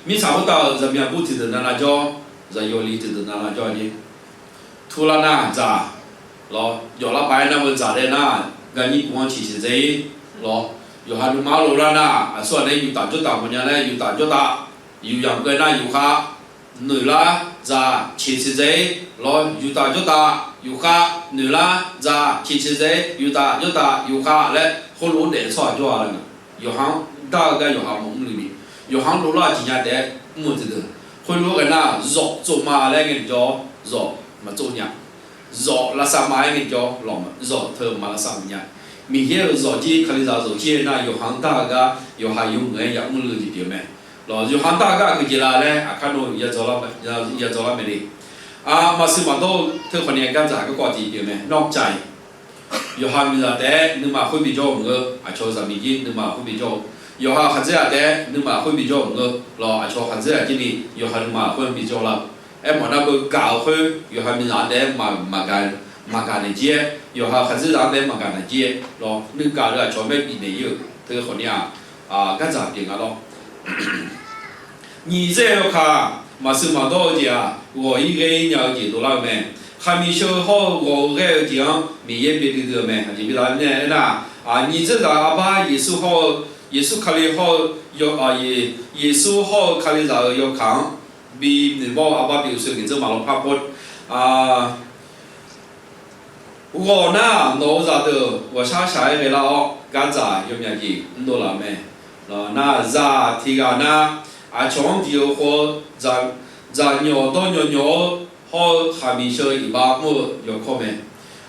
Mirtsaq khoertav-euq zaqmiq aqbur tiqdeuq navnav jawr, zaqyo li tiqdeuq navnav jawr-a jer. Turlar nar dzaq lawr, yawflar paq-aer nar-eu dzaq dae nar, garnyir guv-anr ciqciq dzae-ir lawr. Yawqha nuima-anr loflar nar, aqsurghaq nae yuf taf jawr taf mawfnya laer yuf taf jawr taf, yuf yamq ghae nar yuf khav, noeqlar dzaq ciqciq dzae-ir lawr, yuf taf jawr taf yuf khav, noeqlar dzaq ciqciq dzae-ir yuf taf jawr taf yuf khav laer khoerlof-aer daef tsawrhaq jawr-a laer nga. Yawqha-anr dar-eu gar yawqha maqmr le ni, yawqha-anr loflar-eu jeq nya taef-aer mr-eu tiqdeuq. Khoerlof-aer ghae nar zawf tsov ma laer ngae jawr, zawf maqtsov nya. Zawf lavsav ma-aer ngae jawr, zawf teu maq lavsav maqnya. Miqyaer-euq zawf jir, Kalizaq-eu zawf jir-aer nar yawqha-anr dar-eu gar yawqha yawmuiq-aer yamr le-eu jeq pyeuf mae. Lawr, yawqha-anr dar-eu gar aqgeu jeq la laer aqkar nawr yadzawr lar mae le. Maqsiq maqdawr-eu teu khawf ni-a gardzaq garkawv tiq pyeuf mae. นอกใจ Yawqha miqzaq taef-aer nuima khoer bijawr-eu maqngeur, aqcawq zaqmiq jir nuima khoer bijawr-eu. Yawqha khaqdzerzaq taef-aer nuima khoer bijawr-eu maqngeur lawr, aqcawq khaqdzerzaq jir ni yawqha nuima khoer bijawr lar-eu. Aermawf nar beu gaq-eu khoer yawqha miqzaq taef-aer maqgaq naeq jir-aer, yawqha khaqdzerzaq taef-aer maqgaq naeq jir-aer lawr, nuigaq-eu aqcawq maer bifnaeq-ir-euq teu khawf ni-aq, gardzaq pyeuf nga lawr. Nyiq dzer yawkaq maqsiq maqdawr-eu jeq-aq, ghawq-ir ghae-ir nya-eu jeq dovlar-eu mae. Khaqmiq sheu hawr-eu ghawq-eu ghae-eu jeq-anr Miqyaer bi duidui-eu mae. Aqjeq bi la nae aernar, nyiq dzer zaq arbar Yeqsur hawr-eu, Yeqsur Kali hawr-eu, Yeqsur hawr-eu Kalizaq-euq yawkaq-anr bi noeqmawr-eu arbar pyeuf-eu seuq nyiq dzer maq lawr par pov Ghawq nar nawq-eu zaqdeuq ghawqshaq shaq-aer ghaelar-awr gardzaq yawmyaq jeq mrdov laf-eu mae. Nar zaq tiq ghaq nar, aqcawq-anr diq-eu khoer, dzaqnyawq dawrnyawq nyawq-eu hawr-eu khaqmiq sheu iqbax mr-eu yawkawr mae.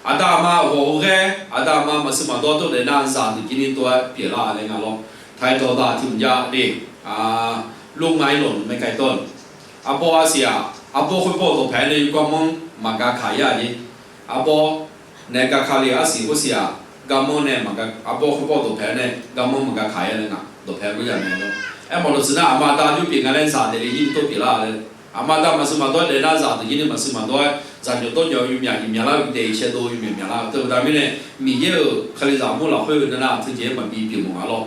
Aqda aqma ghawq-eu ghae, aqda aqma maqsiq maqdawr dawr daef nar zaqdeuq jir ni tov-aer pyeuflar laer nga lawr. Taqdawq daq tiq mq jav de. Lormav-ir lawq maeqkaq dawr-eu arbawr arsiq-aq, arbawr khoerbawr-eu dawqpaeq-aer nae yawgarmanr maqgaq kaq-ir-a jeq. Arbawr nae gaq kale arsiq khoersiq-aq, garmanr nae maqgaq, arbawr khoerbawr dawqpaeq-aer nae garmanr maqgaq kaq-ir-a laer nga. Dawqpaeq-aer ghoer ya mae lawr. Aermawf dawqtsuif nar aqma aqda jawr pyeuf nga laer zaq daefle jir ni tov pyeuflar laer. Aqma aqda maqsiq maqdawr-aer daef nar zaqdeuq jir ni maqsiq maqdawr-aer zaqnyawq dawrnyawq-eu yawmyaq jeq myaqlar-eu daef shaevdov-eu yawmyaq myaqlar-eu teubaqda mirnae, Miqyaer-euq Kalizaq mr lafkhoer-eu nar nar teujeq-aer maqbi pyeuf mawf nga lawr.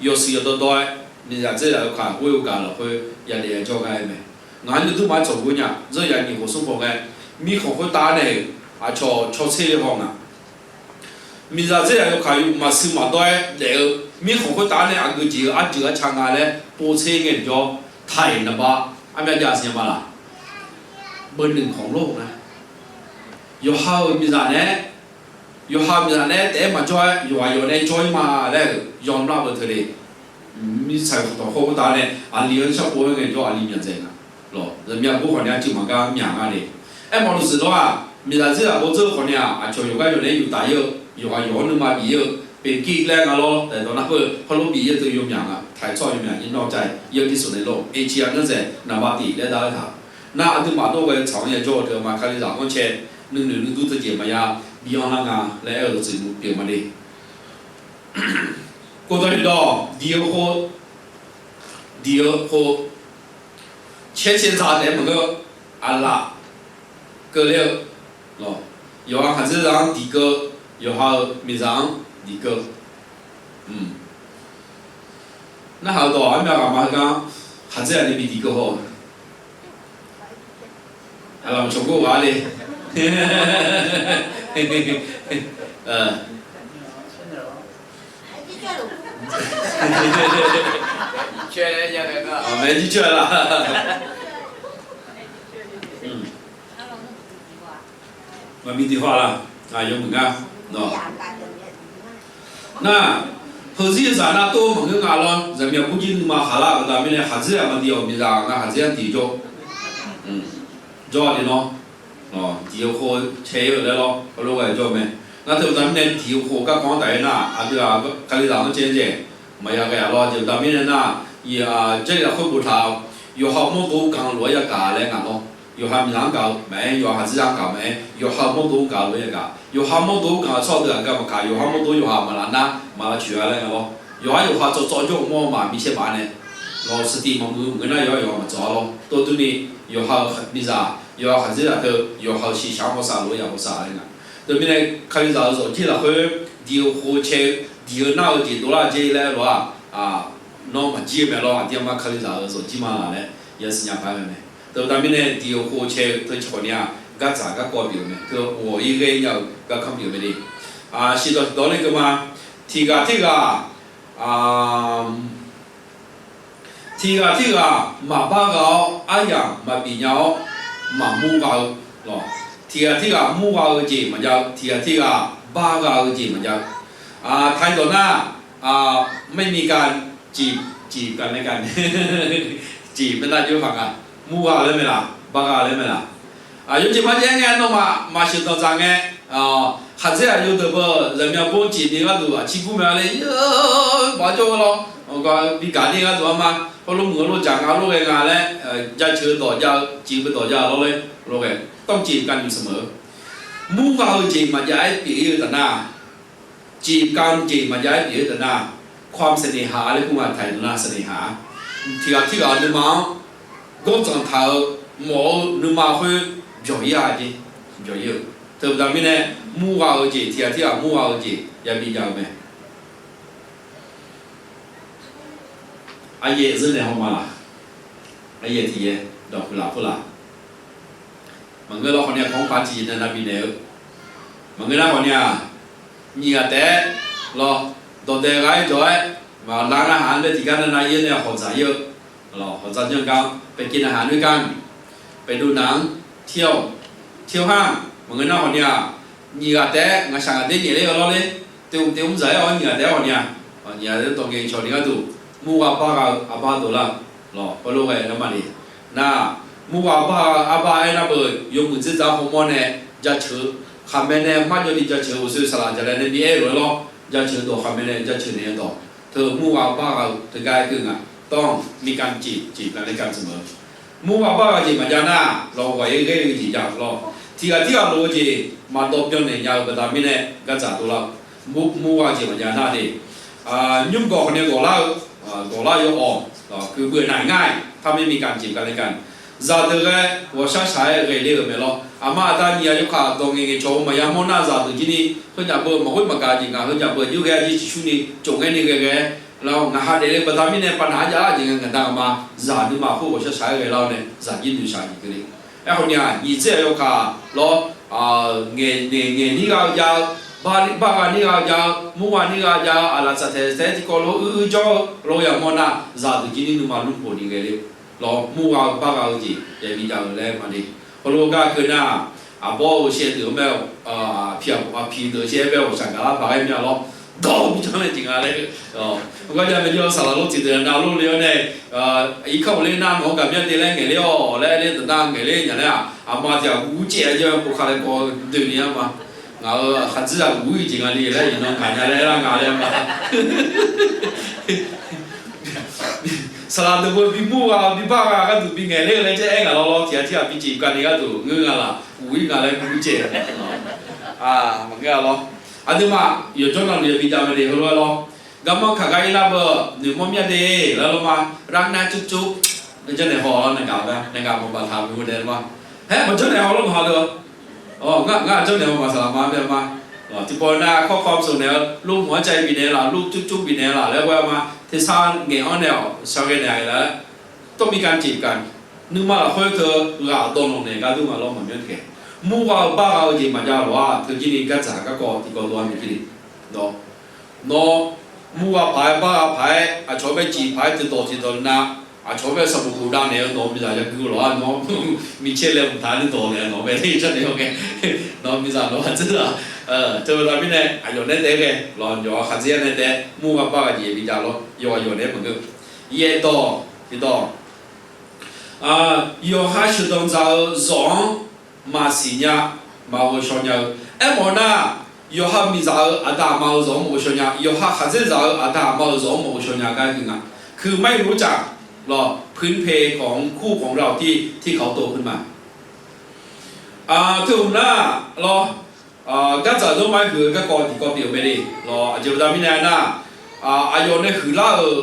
Yawshuif yawdawr dawr-aer miqzaq dzer zaq yawkaq ghoer-eu gaq lafkhoer yadaef yajawr gar-aer mae. Ngaq-anr nymr durma-aer tsawq ghoe nya, dzeur ya nyiq khof smr khof ngae, mirkhanq khoertav nae-euq aqcawq cawtser le haw nga. Miqzaq dzer zaq yawkaq yawmaf siq maqdawr-aer daef-eu, mirkhanq khoertav nae aqgeu jeq-eu arjeuq arca nga laer povtser ngae jawr, taiq naqba armyav jav siqnya ma laq. Beunuiq khanq lor-eu nar, yawqha-euq miqzaq naeq-aer, yawqha miqzaq naeq-aer taef-aer maqjawr-aer yawqghaq yawq nae jawr-ir ma laer-euq yawmlar beu teule. Mirtsaq-euq khaqtawq hawr khoertav nae aqli-anr sharpov-aer ngae jawr aqli myaq dzaeq nga. Lawq, zaqmiq aqbur khawf ni arcuiv maqgar myaq nga le. Aermawf luf siq lawr-aq, miqzaq dzer zaq bawr dzeur khawf ni-aq, aqcawq yawqgar yawq nae yuf taf-ir-eu, yawqghaq yawq-anr nuima bif-ir-eu, เป็นกรีก laer nga lawr, taef dawq nar khoer hawrlof bif-ir-eu teu yawmyaq nga, taiq tsawr yawmyaq nyir nawr cae yawdui soq nae lawr, Asia ngar dzaeq naqba tif laer dar-aer taq. Nar aqduimaf dawr ghae-eu tsaq-anr yajawr-eu teu ma, Kalizaq ghanrcae nuinoeq nuidur teujeq maqya bi anrlar nga laer aer-eu dawqtsuif pyeuf ma de. Kov dawq tiqdawq, diq-eu khov, diq-eu khov, caer caer dzaq taef-aer maqngeur, aqlaf keuvler-eu, yawqha khaqdzerzaq-anr diq keuv, yawqha-euq miqzaq-anr diq keuv. Narhaq-eu dawq armyav ghaq ma heugar, khaqdzer aqli bi diq keuv haw-eu, aqlaf maqcawq gor ghaq le. Maqbi diq haw la, yawmuiq ngar. Nar, heuzir-eu zaq nar tov maqngeur nga lawr, zaqmiq aqbur jir nuima khaqlar-euq baqda mirnae khaqdzer-aq maqdiq-awq, miqzaq nga khaqdzer-anr diq jawr. Jawr-a ni lawr, diq-eu khov caer-eu laer lawr, heulof ghae jawr mae. Nar teu baqda mirnae diq-eu khov garkawv-anr taf-aer nar, aqdui-aq Kalizaq-anr caer-aer jeq maqya ghae-a lawr, jeq baqda mirnae nar, Jarlif lafkhoer boftaq-eu, yawqha mawrdo-anr gaq-eu lof-aer yagaq laer nga lawr. Yawqha miqzaq-anr gaq-eu maqaer, yawqha khaqdzer-anr gaq maqaer, yawqha mawrdo-anr gaq-eu lof-aer yagaq. Yawqha mawrdo-anr gaq-eu tsawrhaq deuq aqgeu maqkaq, yawqha mawrdo yawqha maqlaf nar maqlaf coeq-a laer nga lawr. Yawqha yawqha tsawv tsawv jawr-eu mawr-eu ma micaer maf nae, lawq saqtiq maqmuiq-eu maqngeur nar yawqha yawqha maqtsawv-a lawr. Tov durni, yawqha-euq miqzaq, yawqha khaqdzerzaq teu, yawqha-euq shiqshaq-anr hawsav lof-aer ya hawsav laer nga. Teumirnae Kalizaq-euq zawqjir lafkhoer diq-eu khov cae-eu, diq-eu nar-eu jeq dovlar-eu jeq laer lof-aq, nawr maqjir-eu mae lawr, aqdir armar Kalizaq-euq zawqjir ma laq laer yasiq nya paq-aer mae. Teu baqda mirnae diq-eu khov cae-eu teu ciq khawf ni-aq, gardzaq garkawv pyeuf-eu mae. Teu ghawq-ir ghae nya-eu garkanr pyeuf-eu mae de. Shiqdawq tiqdawq-anr ler keuv ma. Tiqghaq tirghaq, tiqghaq tirghaq maqbar ghaq-awr aryamq maqbif nya-awr maqmur gha-eu lawq. Tiqghaq tirghaq mur gha-eu jeq maqjav-eu, tiqghaq tirghaq bar gha-eu jeq maqjav-eu. Taqi dawq nar, ไม่มีการ จีบ จีบกันและกัน จีบ maqnar jov paq nga. Mur gha laer mae laq, bar gha laer mae laq. Yawjeq marjaev-aer ngae nawmaf maqsheuq danqdzaq ngae, khaqdzer aqyawf deuq beu zaqmiq aqbur-anr jeq ni gharduq aqcir gur mae laer, baq jawr-eu lawr, bi gaq ni gharduq arma, heulof muiq-eu lof dzaq nga lof ghae nga laer, jaceuq-eu dawq jav-eu, jeq-eu dawq jav lawr laer, lof ghae, ต้องจีบกันอยู่เสมอ mur gha-eu jeq maqjav-aer pyeuf-ir-eu taf nar, จีบกัน jeq maqjav-aer pyeuf-ir taf nar, ความเสน่หา laer kur nga taq-iq nar เสน่หา tiqghaq tirghaq nuima-anr gawrdzanq taq-eu mawf-eu nuima khoer byawq-ir-a jeq, byawq-ir-eu. Teu baqda mirnae mur gha-eu jeq, tiqghaq tirghaq mur gha-eu jeq yabi jav-eu mae. Aryaer zeur naeq haw ma laq? Aryaer tiqyaer dawq huiq laf khoer laf? Maqngeur lawr, khawf ni-aq kawq-anr paq tiqjeq nae navbif naeq-eu. Maqngeur nar khawf ni-aq, nyiq ghaq taef-aer lawr, dawqdaeq ghaq-aer jawq-aer, maqlar narhaq-anr laer tiqgar nav nav-ir nae hawq dzaq-ir-eu, hawq dzaq janr gar paeqkeq navhaq noeq gar, paeqdov naq-anr tir-awq, tir-awr har. Maqngeur nar khawf ni-aq, nyiq ghaq taef-aer ngaqshaq ngaq daer nyaef ler-eu lawr ler, teu mq teu mr dzaq-aer-awr nyiq ghaq taef-aer khawf ni-aq, nyiq ghaq taef-aer dawq ngae cawq ni gharduq, mur gha bar gha-eu arbar dovlar-eu lawq, heulof ghae-eu ma de. Nar, mur gha bar gha-eu arbar aernar beu yawmuiq dzerdzaq-anr hawmawr nae jaceuq-eu, khaqmae nae marjawv ni jaceuq-eu, uqshoe saqlaq jaqlae nae bi aer-eu lof-aer lawr, jaceuq-eu dawq khaqmae nae jaceuq naeq-eu dawq, teu mur gha bar gha-eu teugar aer keuv nga. ต้องมีการจีบ จีบกันและกันเสมอ mur gha bar gha-eu jeq maqjav nar, lawq ghawq-ir ghae-eu jeq jav-eu lawr. Tiqghaq tirghaq lof-eu jeq maqdawv byannaeq nya-eu baqda mirnae gardzaq dovlar-eu, mur gha-eu jeq maqjav nar de. Nymr gawq khawf ni gawqlar-eu, gawqlar-eu yawawq, kuiqbuiq naq ngar-iq ถ้าไม่มีการจีบกันและกัน zaqdeuq ghae ghawqshaq shaq-aer ghae ler-euq mae lawr. Aqma aqda nyiq ghaq yawkaq dawq ngaeq ngaeq cawq-eu maqya mawr nar zaqdeuq jir ni khoernyaf beu maqghoer maqgaq jeq ngaq khoernyaf beu jir ghae-a jir ciqcur ni cawq ngaer ni ghae ghae-aer lar-awr ngaqha daefle baqda mirnae pavnaq-aer jav-a jeq ngae ngaqda aqma zaq nuima khoer ghawqshaq shaq-aer ghae lar-awr nae zaq jir noeqshaq jeq keuvle. Aerkhawf ni-aq, nyiq dzaer-euq yawkaq lawr, ngaeq ngaeq nir gha-eu jav-eu, bar gha nir gha-eu jav-eu, mur gha nir gha jav-eu, aqlaf tsaf taeq taeq-aer tiqkawv lof-aer uir jawr-eu lof-aer yamawr nar, zaqdeuq jir nir nuima lmrpoq ni ghae le. Lawr, mur gha-eu bar gha-eu jeq yabi jav-eu laer maqle. Heulof gar keuv nar, aqbawr-eu shaev deuq-eu mae, aqpiq deuq shaev-aer bae ghawqshaq gaqlar paq-aer mya lawr, dawq bi janr nae jeq nga laer. Gar jav mae jir-awr saqlaq lor tiq deuq nav lor le-awr nae, irkanr ghofler nar nawq-anr gaqmyanr de laer ngaeq ler-awq laer ler deuq nar ngaeq ler nya laer-aq, aqma tiq ghaq guv caev-aer jawr-aer pov ka laer kawv doeni-a ma. Ngaq-euq khaqdzer-aq guv-ir jeq nga le laer iqnan ngaq nya laer lar nga laer ma. Saqlaq deuq beu bimur gha bibar gha gharduq bingaeq ler-eu laer jaer aer ngaq lawr lawr, tiq ghaq tirghaq bijif kani gharduq ngeur nga laq, uq ir nga laer gur caev. Maqngeur-a lawr. Aqduimaf yawqjawr navluf yabi jav mae de heulof-aer lawr. Garmanr kaq gar ir nar beu, noeqmawr myav de laer lawr ma. Ravnar cuvcuv, janrnaeq haw lawr, naeq gaq naeq gaq maqbaq taq-eu meuq-eu dae ma. Haer, maqjanrnaeq haw lawr, maqha deuq. Ngar janrnaeq haw maqsaqlaq ma mae ma. Tiqpawf nar kawrkawv sawq naeq-eu lor mq-anr cav bifnaeq laf, lor cuvcuv bifnaeq laf laer ghae ma. Tersar ngaeq-anr naeq-awq shaqghae naeq-a laer. Tawrmiq kar jeq kar, nuima lafkhoer teu ghaq dawq nawq naeq gar dur nga lawr maqmyanr taef. Murgha-eu bargha-eu jeq maqjav lof-a, teujir ni gardzaq garkawv tiqkawv dov-a maeq jir le. Nawr, nawr, murgha paq-aer bargha paq-aer aqcawq-anr bae ciq paq-aer tiqdawq tiqdawq na, aqcawq-anr bae sanqbof bof dav naeq-eu nawq-eu miqzaq yagui-eu lof-a nawr, micaer laer mqtaq ni dawq naeq nawq-eu bae ler jar naeq-awr ngae, nawq-eu miqzaq nawq-a dzeur-aq, teu baqda mirnae aqyawf nae taef-aer ghae lawq, yawqha khaqdzer-a nae taef-aer murgha bargha jeq yabi jav lawr, yawqha yawq nae maqngeur. Yaeq dawq tiqdawq, yawqha sheuqdanq dzaq-eu zawq-anr maqsiq nya, maqghovshaw nya-eu. Aermawf nar, yawqha miqzaq-euq aqda aqma-euq zawq-anr maqghovshaw nya, yawqha khaqdzer zaq-eu aqda aqma-euq zawq-anr maqghovshaw nya gar gui nga. คือไม่รู้จัก lawq, พื้นเพของคู่ของเราที่ ที่เขาโตขึ้นมา teu-euq nar lawr, gardzaq zawrma-aer huiq-eu garkawv tiqkawv pyeuf-eu mae le lawq. Aqjeq baqda mirnae aernar, aqyawf nae huiqlar-euq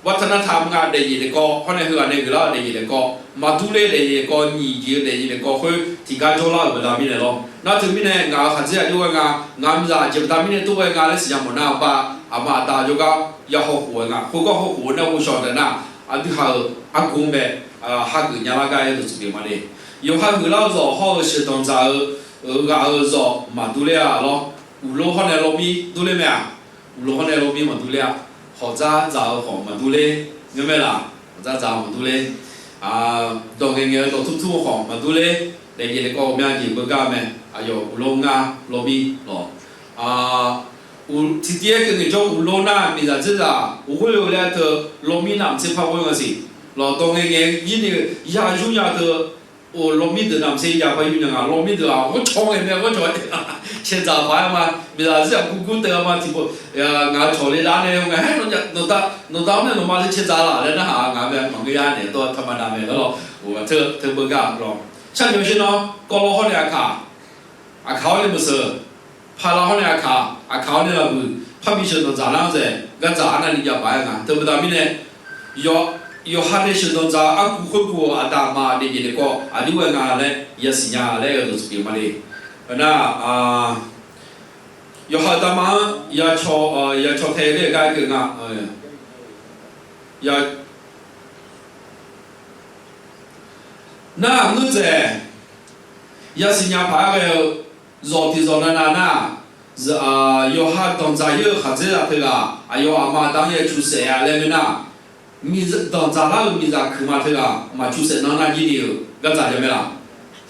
วัฒนธรรม nga daefzef daefkawv, hawr nae heughaq nae huiqlar-eu daefzef daefkawv, maqdur ler daefzef daefkawv, nyiq jeq-eu daefzef daefkawv khoer tiqgar jawrlar-euq baqda mirnae lawr. Nar teu mirnae ngaq-euq khaqdzer aqjox ghae nga, ngaq-euq miqzaq aqjeq baqda mirnae tov ghae nga laer siqnya mawf nar-eu bar, aqma aqda jawrgar ya hawkhof-aer nga, khoergar hawkhof-eu nar ghovshaw taef nar, aqdui haq-euq argmr bae hageuf nya lar gar-aer dawqtsuif pyeuf ma le. Yawqha huiqlar-eu zawq hawr-eu sheuqdanq dzaq-eu, ghaq-euq zawq maqdur ler-a lawr. Uqlor hawr nae lawrmir dur ler mae-aq, uqlor hawr nae lawrmir maqdur ler-a. Hawqdzar dzaq-eu khawf maqdur ler, ngeur mae laq, hawqdzar dzaq-eu maqdur ler. Dawq ngaeqngaeq-eu dawq turtur-eu khawf maqdur ler. Daefzef daefkawv ghawqmya jeq beugar mae. Aqyawf uqlor ngar lawrmir lawq. Tiqtiv-aer keuv ngaeq jawr uqlor nar miqzaq dzerzaq ghoer-eu laer teu lawrmir navmaqtser par ghoer nga siq. Lawq, dawq ngaeqngaeq-eu jir ni-eu ya yur nya teu, lawrmir deuq navmaqtser ya par yur nya nga. Lawrmir deuq-aq ghawrcawq ngae mae, ghawrcawq cae dzaq paq-aer ma. Miqzaq dzerzaq gurgur teu-a ma tiqpov, ngaq-euq cawq le lar nae ngae, haer, nawqda-anr nae nawqma le cae dzaq laf laer narhaq-a ngaq mae, maqngeur ya naeq dawr-a ธรรมดา mae lawr. Teu beugar lawq. Sharnoeq shir nawr kawvlawv hawr nae aqkaq, aqkaq hawr nae maqseuq, paqlaq hawr nae aqkaq, aqkaq hawr nae laqbuiq, parbi sheuqdanq dzaq lar-anr zaeq gardzaq arnavni jav paq-aer nga. Teu baqda mirnae, yawqha nae sheuqdanq dzaq-eu arkuv khoerkuv-euq aqda aqma daefzef daefkawv aqjox ghae nga laer yasiq nya laer-eu dawqtsuif pyeuf ma le. Nar, yawqha-euq dama-anr yacaw tae ler-eu gar keuv nga. Nar, ngeur dzaeq, yasiq nya paq-aer ghae-eu zawq tiqzawq navnav nar, yawqha danqdzaq-ir-eu khaqdzerzaq teughaq aqyawf aqma aqda-anr ya cu saef-a laer ngeur nar, danqdzaq lar-euq miqzaq kuiqma teughaq maqcu saef nan nar jir ni-euq gardzaq jav mae laq.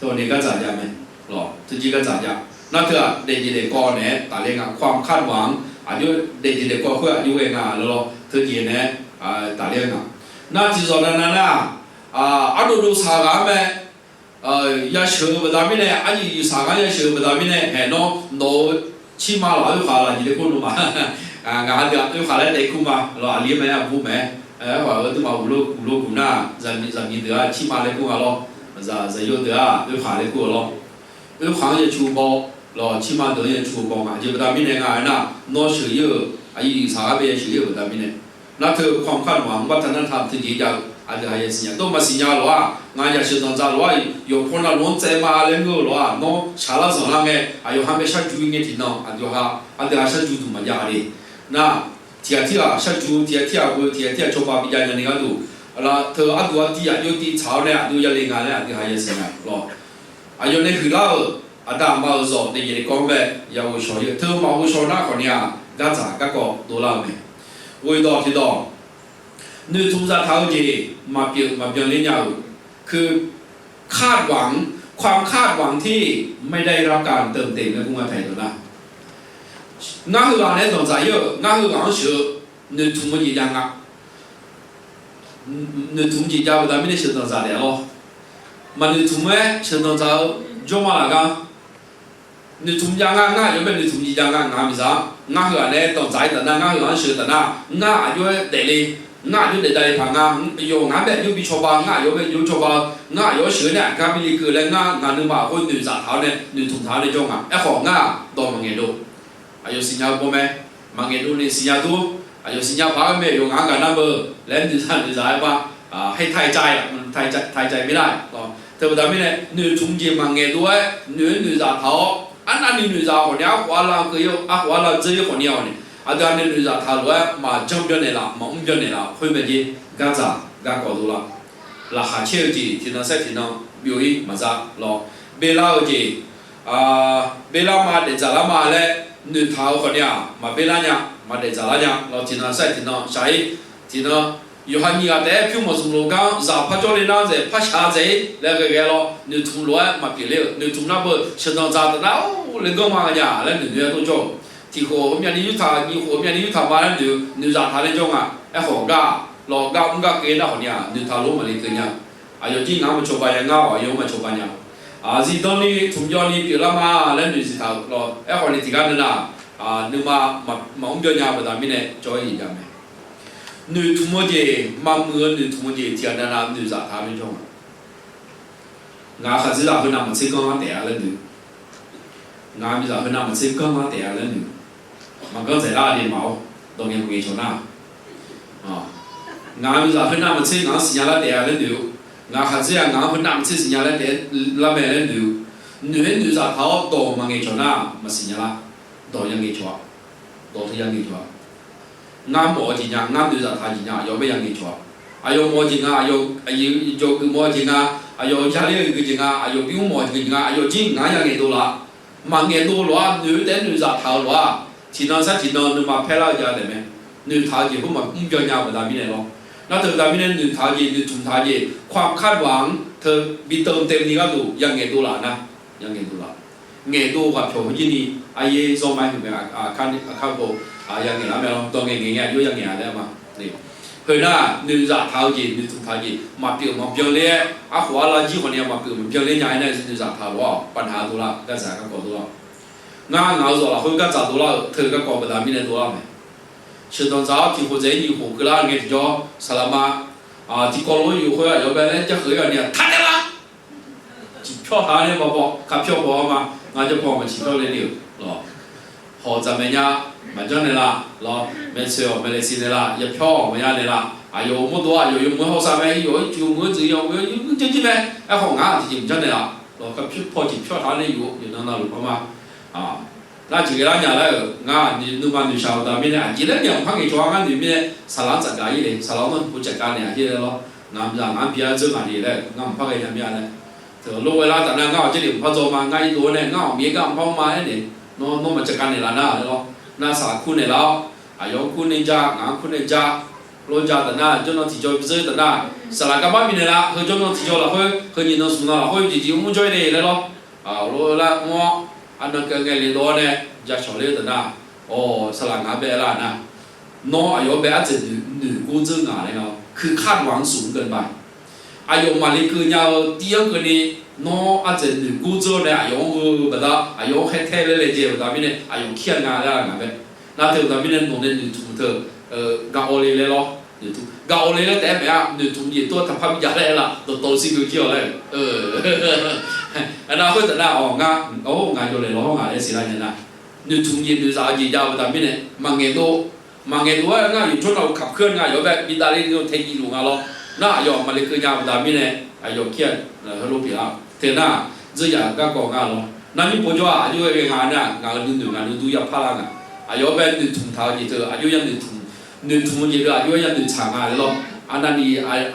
Teu ni gardzaq jav mae. Lawq, teujir gardzaq jav. Nar teu-aq daefzef daefkawv naeq-aer tafler nga, ความคาดหวัง-anr aqjox daefzef daefkawv khoer aqjox ghae nga lawr, teujeq naeq-aer tafler-eu nga. Nar tiqzawq navnav nar, ardov dov saq ghaq-anr mae, yasheuq-eu baqda mirnae, aryiq yiq saq ghaq-anr yasheuq-eu baqda mirnae, haeq nawr nawq-eu cirma laf oerkhaq laf nyiq le kur nawmaf, ngaq ha deuq-aq oerkhaq laer daef kur ma lawr, aqli mae-aer aqbur mae-aer, aerkhawf-eu duima uqlo guq nar, zaqmiq deuq-aq cirma laer kur nga lawr, zaqyo deuq-aq oerkhaq laer kur-eu lawr. Oerkhaq-anr yacu baw lawq, cirma deuq-anr yacu baw nga. Aqjeq baqda mirnae nga aernar, nawr sheuq-ir-euq aqyuif yiq saq ghaq bae yasheuq-ir-euq baqda mirnae, nar teu ความคาดหวัง วัฒนธรรม teujeq jav-eu aqdui ha yasiq nya dawr maqsiq nya lof-aq, ngaq yasheuq danqdzaq lof-aq, yawqpaw navluf-anr tsaev ma laer ngeur-eu lof-aq, nawr shaqlar zanqlar ngae aqyawf ha bae sharju ngae tiqnan aqdui ha, aqdui ha sharju duq maqjav le. Nar, tiq ghaq tirghaq sharju, tiq ghaq tirghaq ghoe, tiq ghaq tirghaq cawba bijav nyani gharduq, teu arduq artiv aqjox tiv tsaq-awr nae aqdui yale nga laer aqdui ha yasiq nya lawq. Aqyawf nae huiqlar-euq aqda aqma-euq zawq daefzef daefkawv-anr bae ya ghovshaw-ir-eu, teu maqghovshaw nar khawf ni-aq, gardzaq garkawv dovlar-eu mae. Ghoe dawq tiqdawq, noeqtmq zataq-eu jeq maqpyeuf maqbyan ler nya-euq, คือคาดหวัง ความคาดหวังที่ไม่ได้รับการเติมเต็ม laer kur nga taq-iq dawq nar, ngar heughaq nae danqdzaq-ir-euq, ngar heughaq-anr sheuq-eu noeqtmq-eu jeq jav nga. Noeqtmq jeq jav baqda mirnae sheuqdanq dzaq daef lawr. Maqnoeqtmq-aer sheuqdanq dzaq-eu jawrma laf gar, noeqtmq jav nga, ngar aqjox bae noeqtmq jeq jav nga, ngaq miqzaq-a, ngar heughaq nae danqdzaq-ir taf nar, ngar heughaq-anr sheuq taf nar, ngar aqjox-aer daefle Ngar aqjox daef davle paq nga, yawf ngaq-anr bae aqjox bi cawba, ngar aqyawf bae aqjox cawba-eu, ngar aqyawf sheuq-eu nae aqgar bi lekeuv laer ngar ngaq nuima khoer noeqzaf taq-awr nae noeqtmq taq-awr nae jawr nga. Aerkhawf ngar dawq maqngaeq dov. Aqyawf siqnya-eu bawmae, maqngaeq dovni siqnya dur. Aqyawf siqnya paq-aer mae, yawf ngaq-anr gaqnar beu laer noeqzaf noeqzaf-aer bar, ให้ทายใจ อะ ทายใจ ทายใจไม่ได้ Teubaqda mirnae noeqtmq jeq maqngaeq dov-aer noeq-aer noeqzaf taq-awr, arnavni noeqzaf khawfni arkhof arlav keuv-ir, arkhof arlav dzeur-ir khawfni-awq ni, aqdui-aq nae noeqzaf taq lof-aer maqjanr byannaeq laf, maqmr byannaeq laf khoer mae jer. Gardzaq garkawv dovlar. Laqkhaq caer-eu jeq tiqnan saer tiqnan byov-ir maqza lawr. Bevlar-eu jeq, bevlar ma daefdzaq lar ma laer noeqtaq-eu khawfni-aq, maqbevlar nya, maqdaefdzaq lar nya lawr. Tiqnan saer tiqnan shaq-ir, tiqnan yawqha nyiq ghaq taef-aer pyur maqzmq lof gar zaq par jawrle nar dzaeq par shaq dzaeq-ir laer ghae ghae lawr. Noeqtmq lof-aer maqpyeuf ler-euq, noeqtmq nar beu sheuqdanq dzaq taf nar-or, le ganr ma nya laer noeq noeq-aer dov jawr-euq. Tiq khof-eu myavni yurtaq, nyiq khof-eu myavni yurtaq ma laer noeq, noeqzaf taq laer jawr nga. Aerkhawf gar lawr, gar mr gar keuv nar khawfni-aq, noeqtaq lof-aer maqle keuv nya. Aqyawf jir ngaq-anr maqcawba nya, ngar-awq aqyawf-anr maqcawba nya. Zifdan ni tmqjawv ni pyeuflar ma laer noeqzif taq-euq lawr. Aerkhawf ni tiqgar navnav nuima maqmr byan nya baqda mirnae jawr-aer jeq jav mae. Noeqtmq-eu jeq, maqmuiq-eu noeqtmq-eu jeq tiqghaq navnav noeqzaf taq-awr nae jawr nga. Ngaq khaqdzerzaq heu navmaqtser ganr lar taef-a laer noeq. Ngaq miqzaq heu navmaqtser ganr lar taef-a laer noeq. Maqganr dzaeqlar-a de maq-awr, dawq ngaeq maqngaeq cawq nar. Ngaq miqzaq heu navmaqtser ngaq-anr siqnya lar taef-a laer noeq-eu. Ngaq khaqdzerzaq ngaq-anr heu navmaqtser siqnya lar taef-a lar mae laer noeq-eu. Noeq-aer noeqzaf taq-awr dawq maqngaeq cawq nar maqsiqnya lar. Dawq yangaeq cawq-a. Dawq teu yangaeq cawq-a. Ngar mawf-eu jeq nya, ngar noeqzaf taq-eu jeq nya, aqyawf bae yangaeq cawq-a. Aqyawf mawf-eu jeq nga, aqyawf aqjeq jawqgeuf mawf-eu jeq nga, aqyawf yale-eu jeq nga, aqyawf bimr mawf-eu jeq nga, aqyawf jir ngaq-anr yangaeq dov laf. Maqngaeq dov lof-aer noeq-eu taef-aer noeqzaf taq-eu lof-aq, tiqnan sar tiqnan nuima paerlar-eu jav taef mae. Noeqtaq-eu jeq khoer maqmr byan nya baqda mirnae lawr. Nar teu baqda mirnae noeqtaq-eu jeq, noeqtmq taq-eu jeq, ความคาดหวัง teu bi teuvni gharduq yangaeq dov laf nar, yangaeq dov laf. Ngaeqdov ghaq pyawq heu jir ni, aryaer zanrma-aer heumae aqkar, aqkar bof, yangaeq lar mae lawr. Dawq ngaeq ngaeq ngae aqjox yangaeq-a laer ma. Heu nar noeqzaf taq-eu jeq, noeqtmq taq-eu jeq maqpyeuf maqbyan ler-aer, arkhof arlav jir khawfni-a maqpyeuf maqbyan ler nya-aer nar noeqzaf taq lof-aq, ปัญหา dovlar, gardzaq garkawv dovlar. Ngar ngaq-eu zawq lafkhoer gardzaq dovlar-euq teu garkawv baqda mirnae dovlar mae. Sheuqdanq dzaq-awr tiq khof dzaeq-ir nyiq khof keuvlar ngae tiqjawr saqlaqma tiqkawv lof-aer yuf khoer aqyawf bae laer jarkhoeq-ir ghaq ni-aq taq taef lar. Ciqpyawr taq-awr nae maqbaw, kaqpyawr baw-awr ma. Ngar jarpaw maqciqpyawr le ni-euq lawr. Hawq dzaq maeq nya, maqjanr naeqlaf lawr. Maeqtsoeq-awq maeqlaeq siq naeqlaf, yapyawr-awq maqya naeqlaf. Aqyawf-euq mawrdov-aq aqyawf yawmuiq-aer hawsav mae, yawf-aer cuq muiq-aer dzuif yawmuiq-aer yawmuiq janr jir mae. Aerkhawf ngaq-anr tiqjeq maqjanr naeqlaf lawr. Kaqpyawr paw ciqpyawr taq-awr nae yuf-eu yawqnan navluf-anr ma. Nar jeq ghae lar nya laer-euq ngar nuima noeqshaq-euq baqda mirnae aqjeq laer myaq maqpar ngaeq cawq-a. Ngar noeq mirnae saqlaq-anr tsafgaq ir le, saqlaq-anr nawr tiqpov tsafgaq naeq-aq ir laer lawr. Ngaq-anr bi-a dzeur ngaq le laer ngar maqpar ghae nya mir-a laer. Teu lof ghae lar taf nar ngar-awq jarlif maqpar dzaw ma, ngar irdov-awr nae ngar-awq Miqyaer gar maqpar mr ma-aer nae, nawr nawr maqtsafgaq naeqlaf nar laer lawr. Nar saqlaq kur naeqlaf-awr, aqyawf-anr kur nae ja, ngaq-anr kur nae ja, lof ja taf nar jawrnan tiqjawr bidzeur taf nar, saqlaq garbar bifnaeq laf. Heu jawrnan tiqjawr lafkhoer, heu nyiq nan smq nan lafkhoer jeqjeq mr jawr-ir nae laer lawr. Lof lar mr-awr, arnan keuv ngae le dov-awr nae jacawq ler taf nar, awq saqlaq ngaq-anr bae aerlar nar, nawr aqyawf-anr bae ardzaeq noeq gor dzeur ngaq laer nga. คือคาดหวังสูงเกินไป Aqyawf maqle keuv nya-eu tiv-anr keuvni, nawr ardzaeq noeq gor dzeur-awr nae aqyawf-anr heu baqda, aqyawf-anr khaer tae laer laejae-eu baqda mirnae aqyawf kir-a nga laer-a ngaq bae. Nar teu baqda mirnae nawq nae noeqtmq teu gaq-awq le laer lawr. Noeqtmq gaq-awq le laer taef-aer maeq-a, noeqtmq jeq tov-aer taqpar bi jav laer-aer laf dawqtawvluf siq geu jir-awq laer-eu. Aqnav khoertav nar-awq ngar, awr ngaq yawlaeq lawr-awr ngaq laer siqlar nya nar, noeqtmq jeq noeqzaf-eu jeq jav-eu baqda mirnae maqngaeq dov. Maqngaeq dov-aer ngar yawqjawr navluf kaqkuir-a nga, aqyawf-anr bae bi davle-eu tae jiv luf nga lawr. Nar aqyawf maqle keuv nya-eu baqda mirnae aqyawf kir-a heulof pyeuflar-eu teu nar, dzeur yaf-euq garkawv nga lawr. Nar nymr pov jawr-aq aqjox ghae ghae nga nar, ngaq-euq nuinoeq ngaq nuidui yapar lar nga. Aqyawf-anr bae noeqtmq taq-eu jeq teu aqjox ya noeqtmq, noeqtmq-eu jeq deuq aqjox ya noeqtmq taq nga laer lawr. Arnavni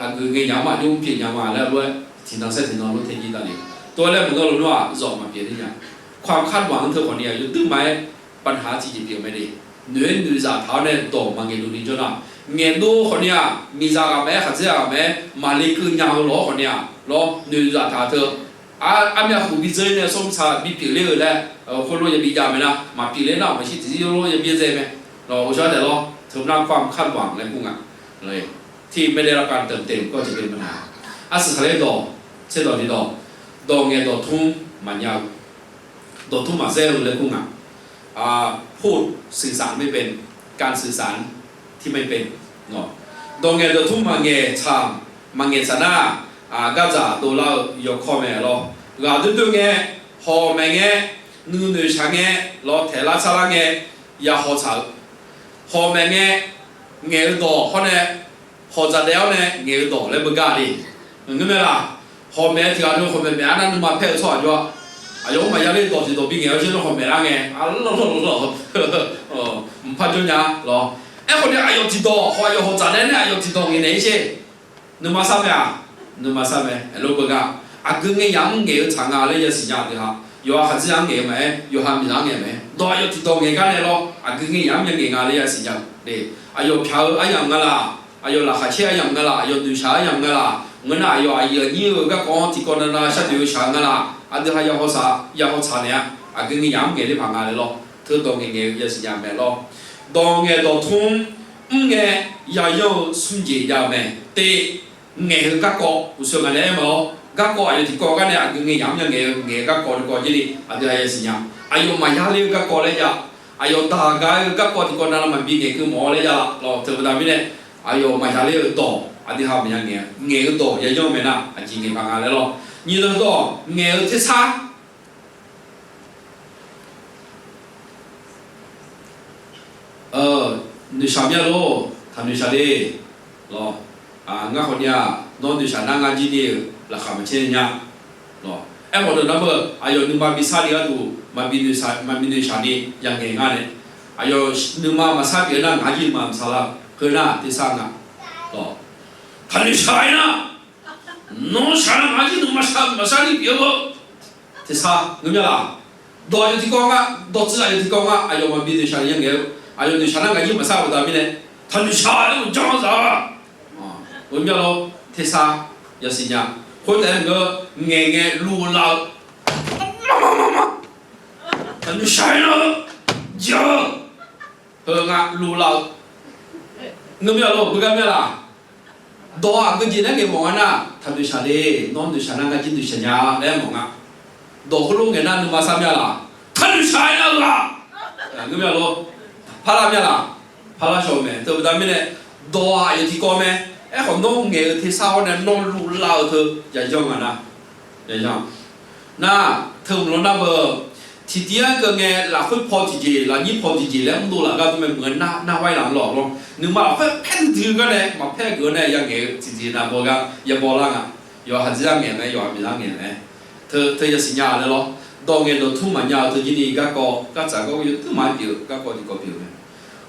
aqgeu ngae nya-a ma, aqjox mr pyeuf nya ma laer lof-aer tiqnan saer tiqnan lof tae jiv davle. Tov-aer laer maqngeur lof nar-aq zawq maqpyeuf ler nya. ความคาดหวัง teu khawfni-aq yawduir ma-aer ปัญหา tiqjeq pyeuf mae de. Noeq-aer noeqzaf taq-awr nae dawq maqngaeq dov ni jawr nar, ngaeq dov khawfni-aq miqzaq ghaq mae-aer khaqdzerzaq ghaq mae-aer maqle keuv nya-eu lawq-awr khawfni-aq lawr noeqzaf taq teu. Armyav khof bi dzeur nae sawr mr tsaq bipyeuf ler-eu laer khoerlof yabi jav mae nar, maqpyeuf ler nar-aq maqshir tiqzir lof yabi dzae mae. Lawq, ghovshaw taef lawr, teu nar ความคาดหวัง laer kur nga. Tiq mae dae lavpav deuq teq kawv tiq geu ma nar, arsiq taq ler dawq, tserdawq tiqdawq, dawq ngaeq dawq tmr maqnya-eu, dawq tmr maqzaer-eu laer kur nga. พูดสื่อสารไม่เป็น การสื่อสารที่ไม่เป็น lawq. Dawq ngaeq dawqtmr maqngaeq tsaq, maqngaeq tsaq nar, gardzaq dovlar-eu yawkawr mae lawr. Ghaq doer doer ngae, hawq maeq ngae, nuinoeq shaq ngae, lawr taeqlar sarlar ngae, ya haw tsaq-eu. Hawq maeq ngae, ngaeq-eu dawq hawr nae, hawq dzaqdaef-awr nae ngaeq-eu dawq laer beugar le. Ngeur mae laq? Hawq maeq-eu tiqghaq deuq hawq maeq maeq-a nar nuima paer-eu tsawrhaq jawr-a. Aqyawf-anr maqya ler dawq tiqdawq bi ngaeq-awr jir nar hawq maeq lar ngae, aqlawr lawr lawr lawr, mqpar jawr nya lawr. Aerkhawf ni aqyawf tiqdawq khawf aqyawf hawq dzaqdaef nae aqyawf tiqdawq ngaeqnaeq-ir sher. Nuima sar mae-aq, nuima sar mae. Aerlof beugar, aqgeu ngae yamq-anr ngaeq-eu tsaq nga laer yasiq nya deuq ha. Yawqha khaqdzerzaq-anr ngaeq-eu maqaer, yawqha miqzaq-anr ngaeq maqaer, dawq aqyawf tiqdawq ngaeq gar nae lawr, aqgeu ngae yamq-anr ya ngaeq nga laer yasiq nya. Aqyawf pyaq-eu aryamq nga laq, aqyawf laqkhaq caer aryamq nga laq, aqyawf noeqshaq aryamq nga laq, ngeur nar aqyawf aqyuif aqnyir-eu garkawv-anr tiqkawv navnav sharnoeq-eu shaq-eu nga laq, aqdui ha ya haw tsaq, ya haw tsaq naeq-a, aqgeu ngae yamq-anr ngaeq ler paq nga laer lawr, teudawq ngaeqngaeq-eu yasiq nya mae lawr. Dawq ngaeq dawqtmr mr ngae, yayanr-eu smrjeq jav-eu mae. Te, ngaeq-eu garkawv uqshoe nga nae aer ma-awr, garkawv aqyawf tiqkawv gar nae aqgeu ngae yamq-anr ya ngaeq-eu, ngaeq-eu garkawv tiqkawv jir ni aqdui ha yasiq nya. Aqyawfmaf ya ler-eu garkawv laer jav, aqyawf daq gaq-eu garkawv tiqkawv navnav maqbi ngaeqkeuv mawf-awr laer jav lawr. Teubaqda mirnae, aqyawfmaf ya ler-eu dawq aqdui ha maqya ngaeq, ngaeq-eu dawq yayanr-eu mae nar aqjeq ngaeq paq nga laer lawr. Nyiq dawq dawq ngaeq-eu tersar Noeqshaq mir-a lor, taqnoeqshaq le lawr. Ngar khawf ni-aq, nawr noeqshaq nar ngar jir ni-euq laqkhaq maqcaer nya lawr. Aerkhawf deuq nar beu, aqyawf nuima bi sar ni gharduq maqbi noeqshaq, maqbi noeqshaq ni ya ngaeq ngar nae, aqyawf nuima maqsar pyeuf nar ngaq jir nuima maqsar lar-eu, heu nar tersar nga lawr. Taqnoeqshaq-aer nar, nawr shaq nar ngaq jir nuima maqsar ni pyeuf-eu tersar ngeur mir-a laq. Dawq aqyawf tiqkawv nga, dawqtsuif aqyawf tiqkawv nga, aqyawf maqbi noeqshaq ni ya ngaeq-eu, aqyawf noeqshaq nar ngaq jir maqsar-eu baqda mirnae, taqnoeqshaq-aer uqdzan zaq-a. Heu mir-a lor, tersar yasiq nya. Khoertaef-aer maqngeur, ngaeq ngae luvlav-eu, taqnoeqshaq-aer nar-eu, jeq-eu, heu nga luvlav-eu, ngeur mir-a lor, beugar mir-a laq. Dawq aqgeu jeq nar ngaeq mawf nga nar, taqnoeqshaq le, nawr noeqshaq nar ngar jir noeqshaq nya laer mawf nga. Dawq heulof ngaeq nar nuima sar mir-a laq. Taqnoeqshaq-aer nar-eu laq. Ngeur mir-a lor. Parlar mir-a laq. Parlar shawq-eu mae. Teubaqda mirnae, dawq-aq aqyawf tiqkawv mae. Aerkhawf nawr ngaeq-eu tersar-awr nae nawr luvlav-eu teu yayanr nga nar, yayanr. Nar, teu mq law nar beu, tiqtiv-anr keuv ngae lafkhoer paw tiqjeq, lafnyir paw tiqjeq laer mrdov laf gar dov mae meuq-eu nar, nar ghaer laf-anr lawq lawr. Nuima lafkhoer paer duidui gar nae maqpaer geuf-eu nae ya ngaeq-eu tiqjeq navbaw gar yabaw lar nga. Yawqha dzir-anr ngaeq mae, yawqha miqzaq-anr ngaeq mae. Teu, teu yasiq nya laer lawr. Dawq ngaeq dawqtmr maqnya-eu teu jir ni garkawv, gardzaq garkawv yawtmr maqpyeuf-eu garkawv tiqkawv pyeuf-eu mae.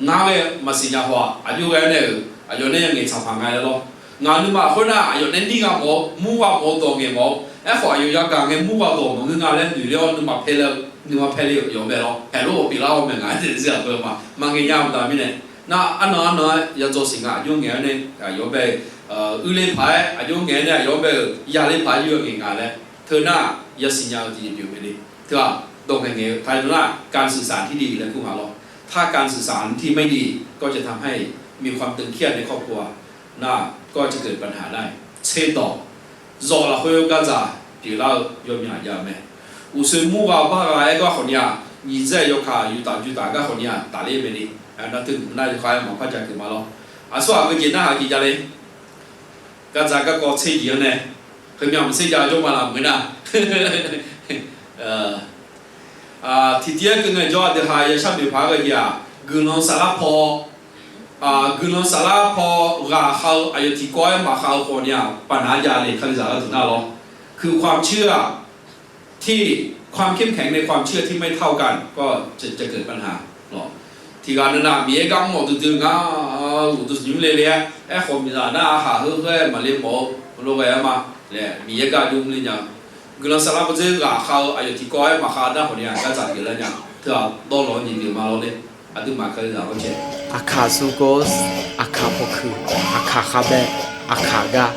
Ngar ghae maqsiq nya haw-aq, aqjox ghae nae-euq aqyawf nae ya ngaeq tsaq paq nga laer lawr. Ngaq nuima khoer nar aqyawf nae nir gha mawf-eu, mur gha mawf-eu dawq ngaeq mawf-eu, aerkhawf aqyawf yagaq ngae mur gha dawq maqngeur nga laer noeq ler-awr nuima paer ler-eu, nuima paer ler-eu yawf mae lawr. Paeq lof-aer pyeuflar-awr mae ngaq-aer daefzir-aq beu ma, maqngaeq nya-eu baqda mirnae. Nar arnan arnan-aer yadzaw siq nga aqjox ngaeq-aer nae aqyawf-anr bae-eu uirler paq-aer, aqjox ngaeq-aer nae aqyawf-anr bae-euq yaler paq-aer yawf ngaeq nga laer. Teu nar yasiq nya-eu tiqjeq pyeuf mae le. Teu-aq, dawq ngaeq ngaeq-eu taq-aer dov nar การศึกษาที่ดี laer kur nga lawr. ถ้าการศึกษาที่ไม่ดี ก็จะทำให้มีความตึงเครียดในครอบครัว nar, ก็จะเกิดปัญหาได้ tserdawq, zawq lafkhoer gardzaq pyeuflar-eu yawmyaq jav-eu mae. Uqshoe mur gha bar gha-aer gar khawf ni-aq, nyiq dzaer yawkaq yutaf jutaf gar khawf ni-aq tafler mae ni. Nar teu nar yawkaq-aer maqpar ja keuq ma lawr. Aqsur aqgeu jeq narhaq jeq javle. Gardzaq garkawv tser jeq-anr nae, heumya maqtser jav jawr ma laf meuq nar. Tiqtiv-aer keuv ngae jawr-a deuq ha ya sharnoeq paq-aer ghae jeq-aq, guiqlanq saflar paw, guiqlanq saflar paw ghaqkhav-eu aqyawf tiqkawv-aer maqkhav-eu khawf ni-aq, ปัญหา javle Kalizaq gharduq nar lawr. คือความเชื่อที่ ความเข้มแข็งในความเชื่อที่ไม่เท่ากัน ก็จะเกิดปัญหา lawr. Tiqghaq navnav Miqyaer gar mr mawf duidui nga, uqduq nymr le le-aer, aerkhawf miqzaq nar arhaq heu heu-aer maqle mawf-eu lof ghae-aer ma laer Miqyaer gar jov mr le nya. Guiqlanq saflar pawdzer ghaqkhav-eu aqyawf tiqkawv-aer maqkhav nar khawf ni-aq gardzaq pyeuflar nya. Teu-aq dawrlawq-anr nyiq pyeuf ma lawr le. Aqduimaf Kalizaq gharduq cae. Aqkaq suvgor, aqkaq pawqkuiq, aqkaq khavbae, aqkaq gar.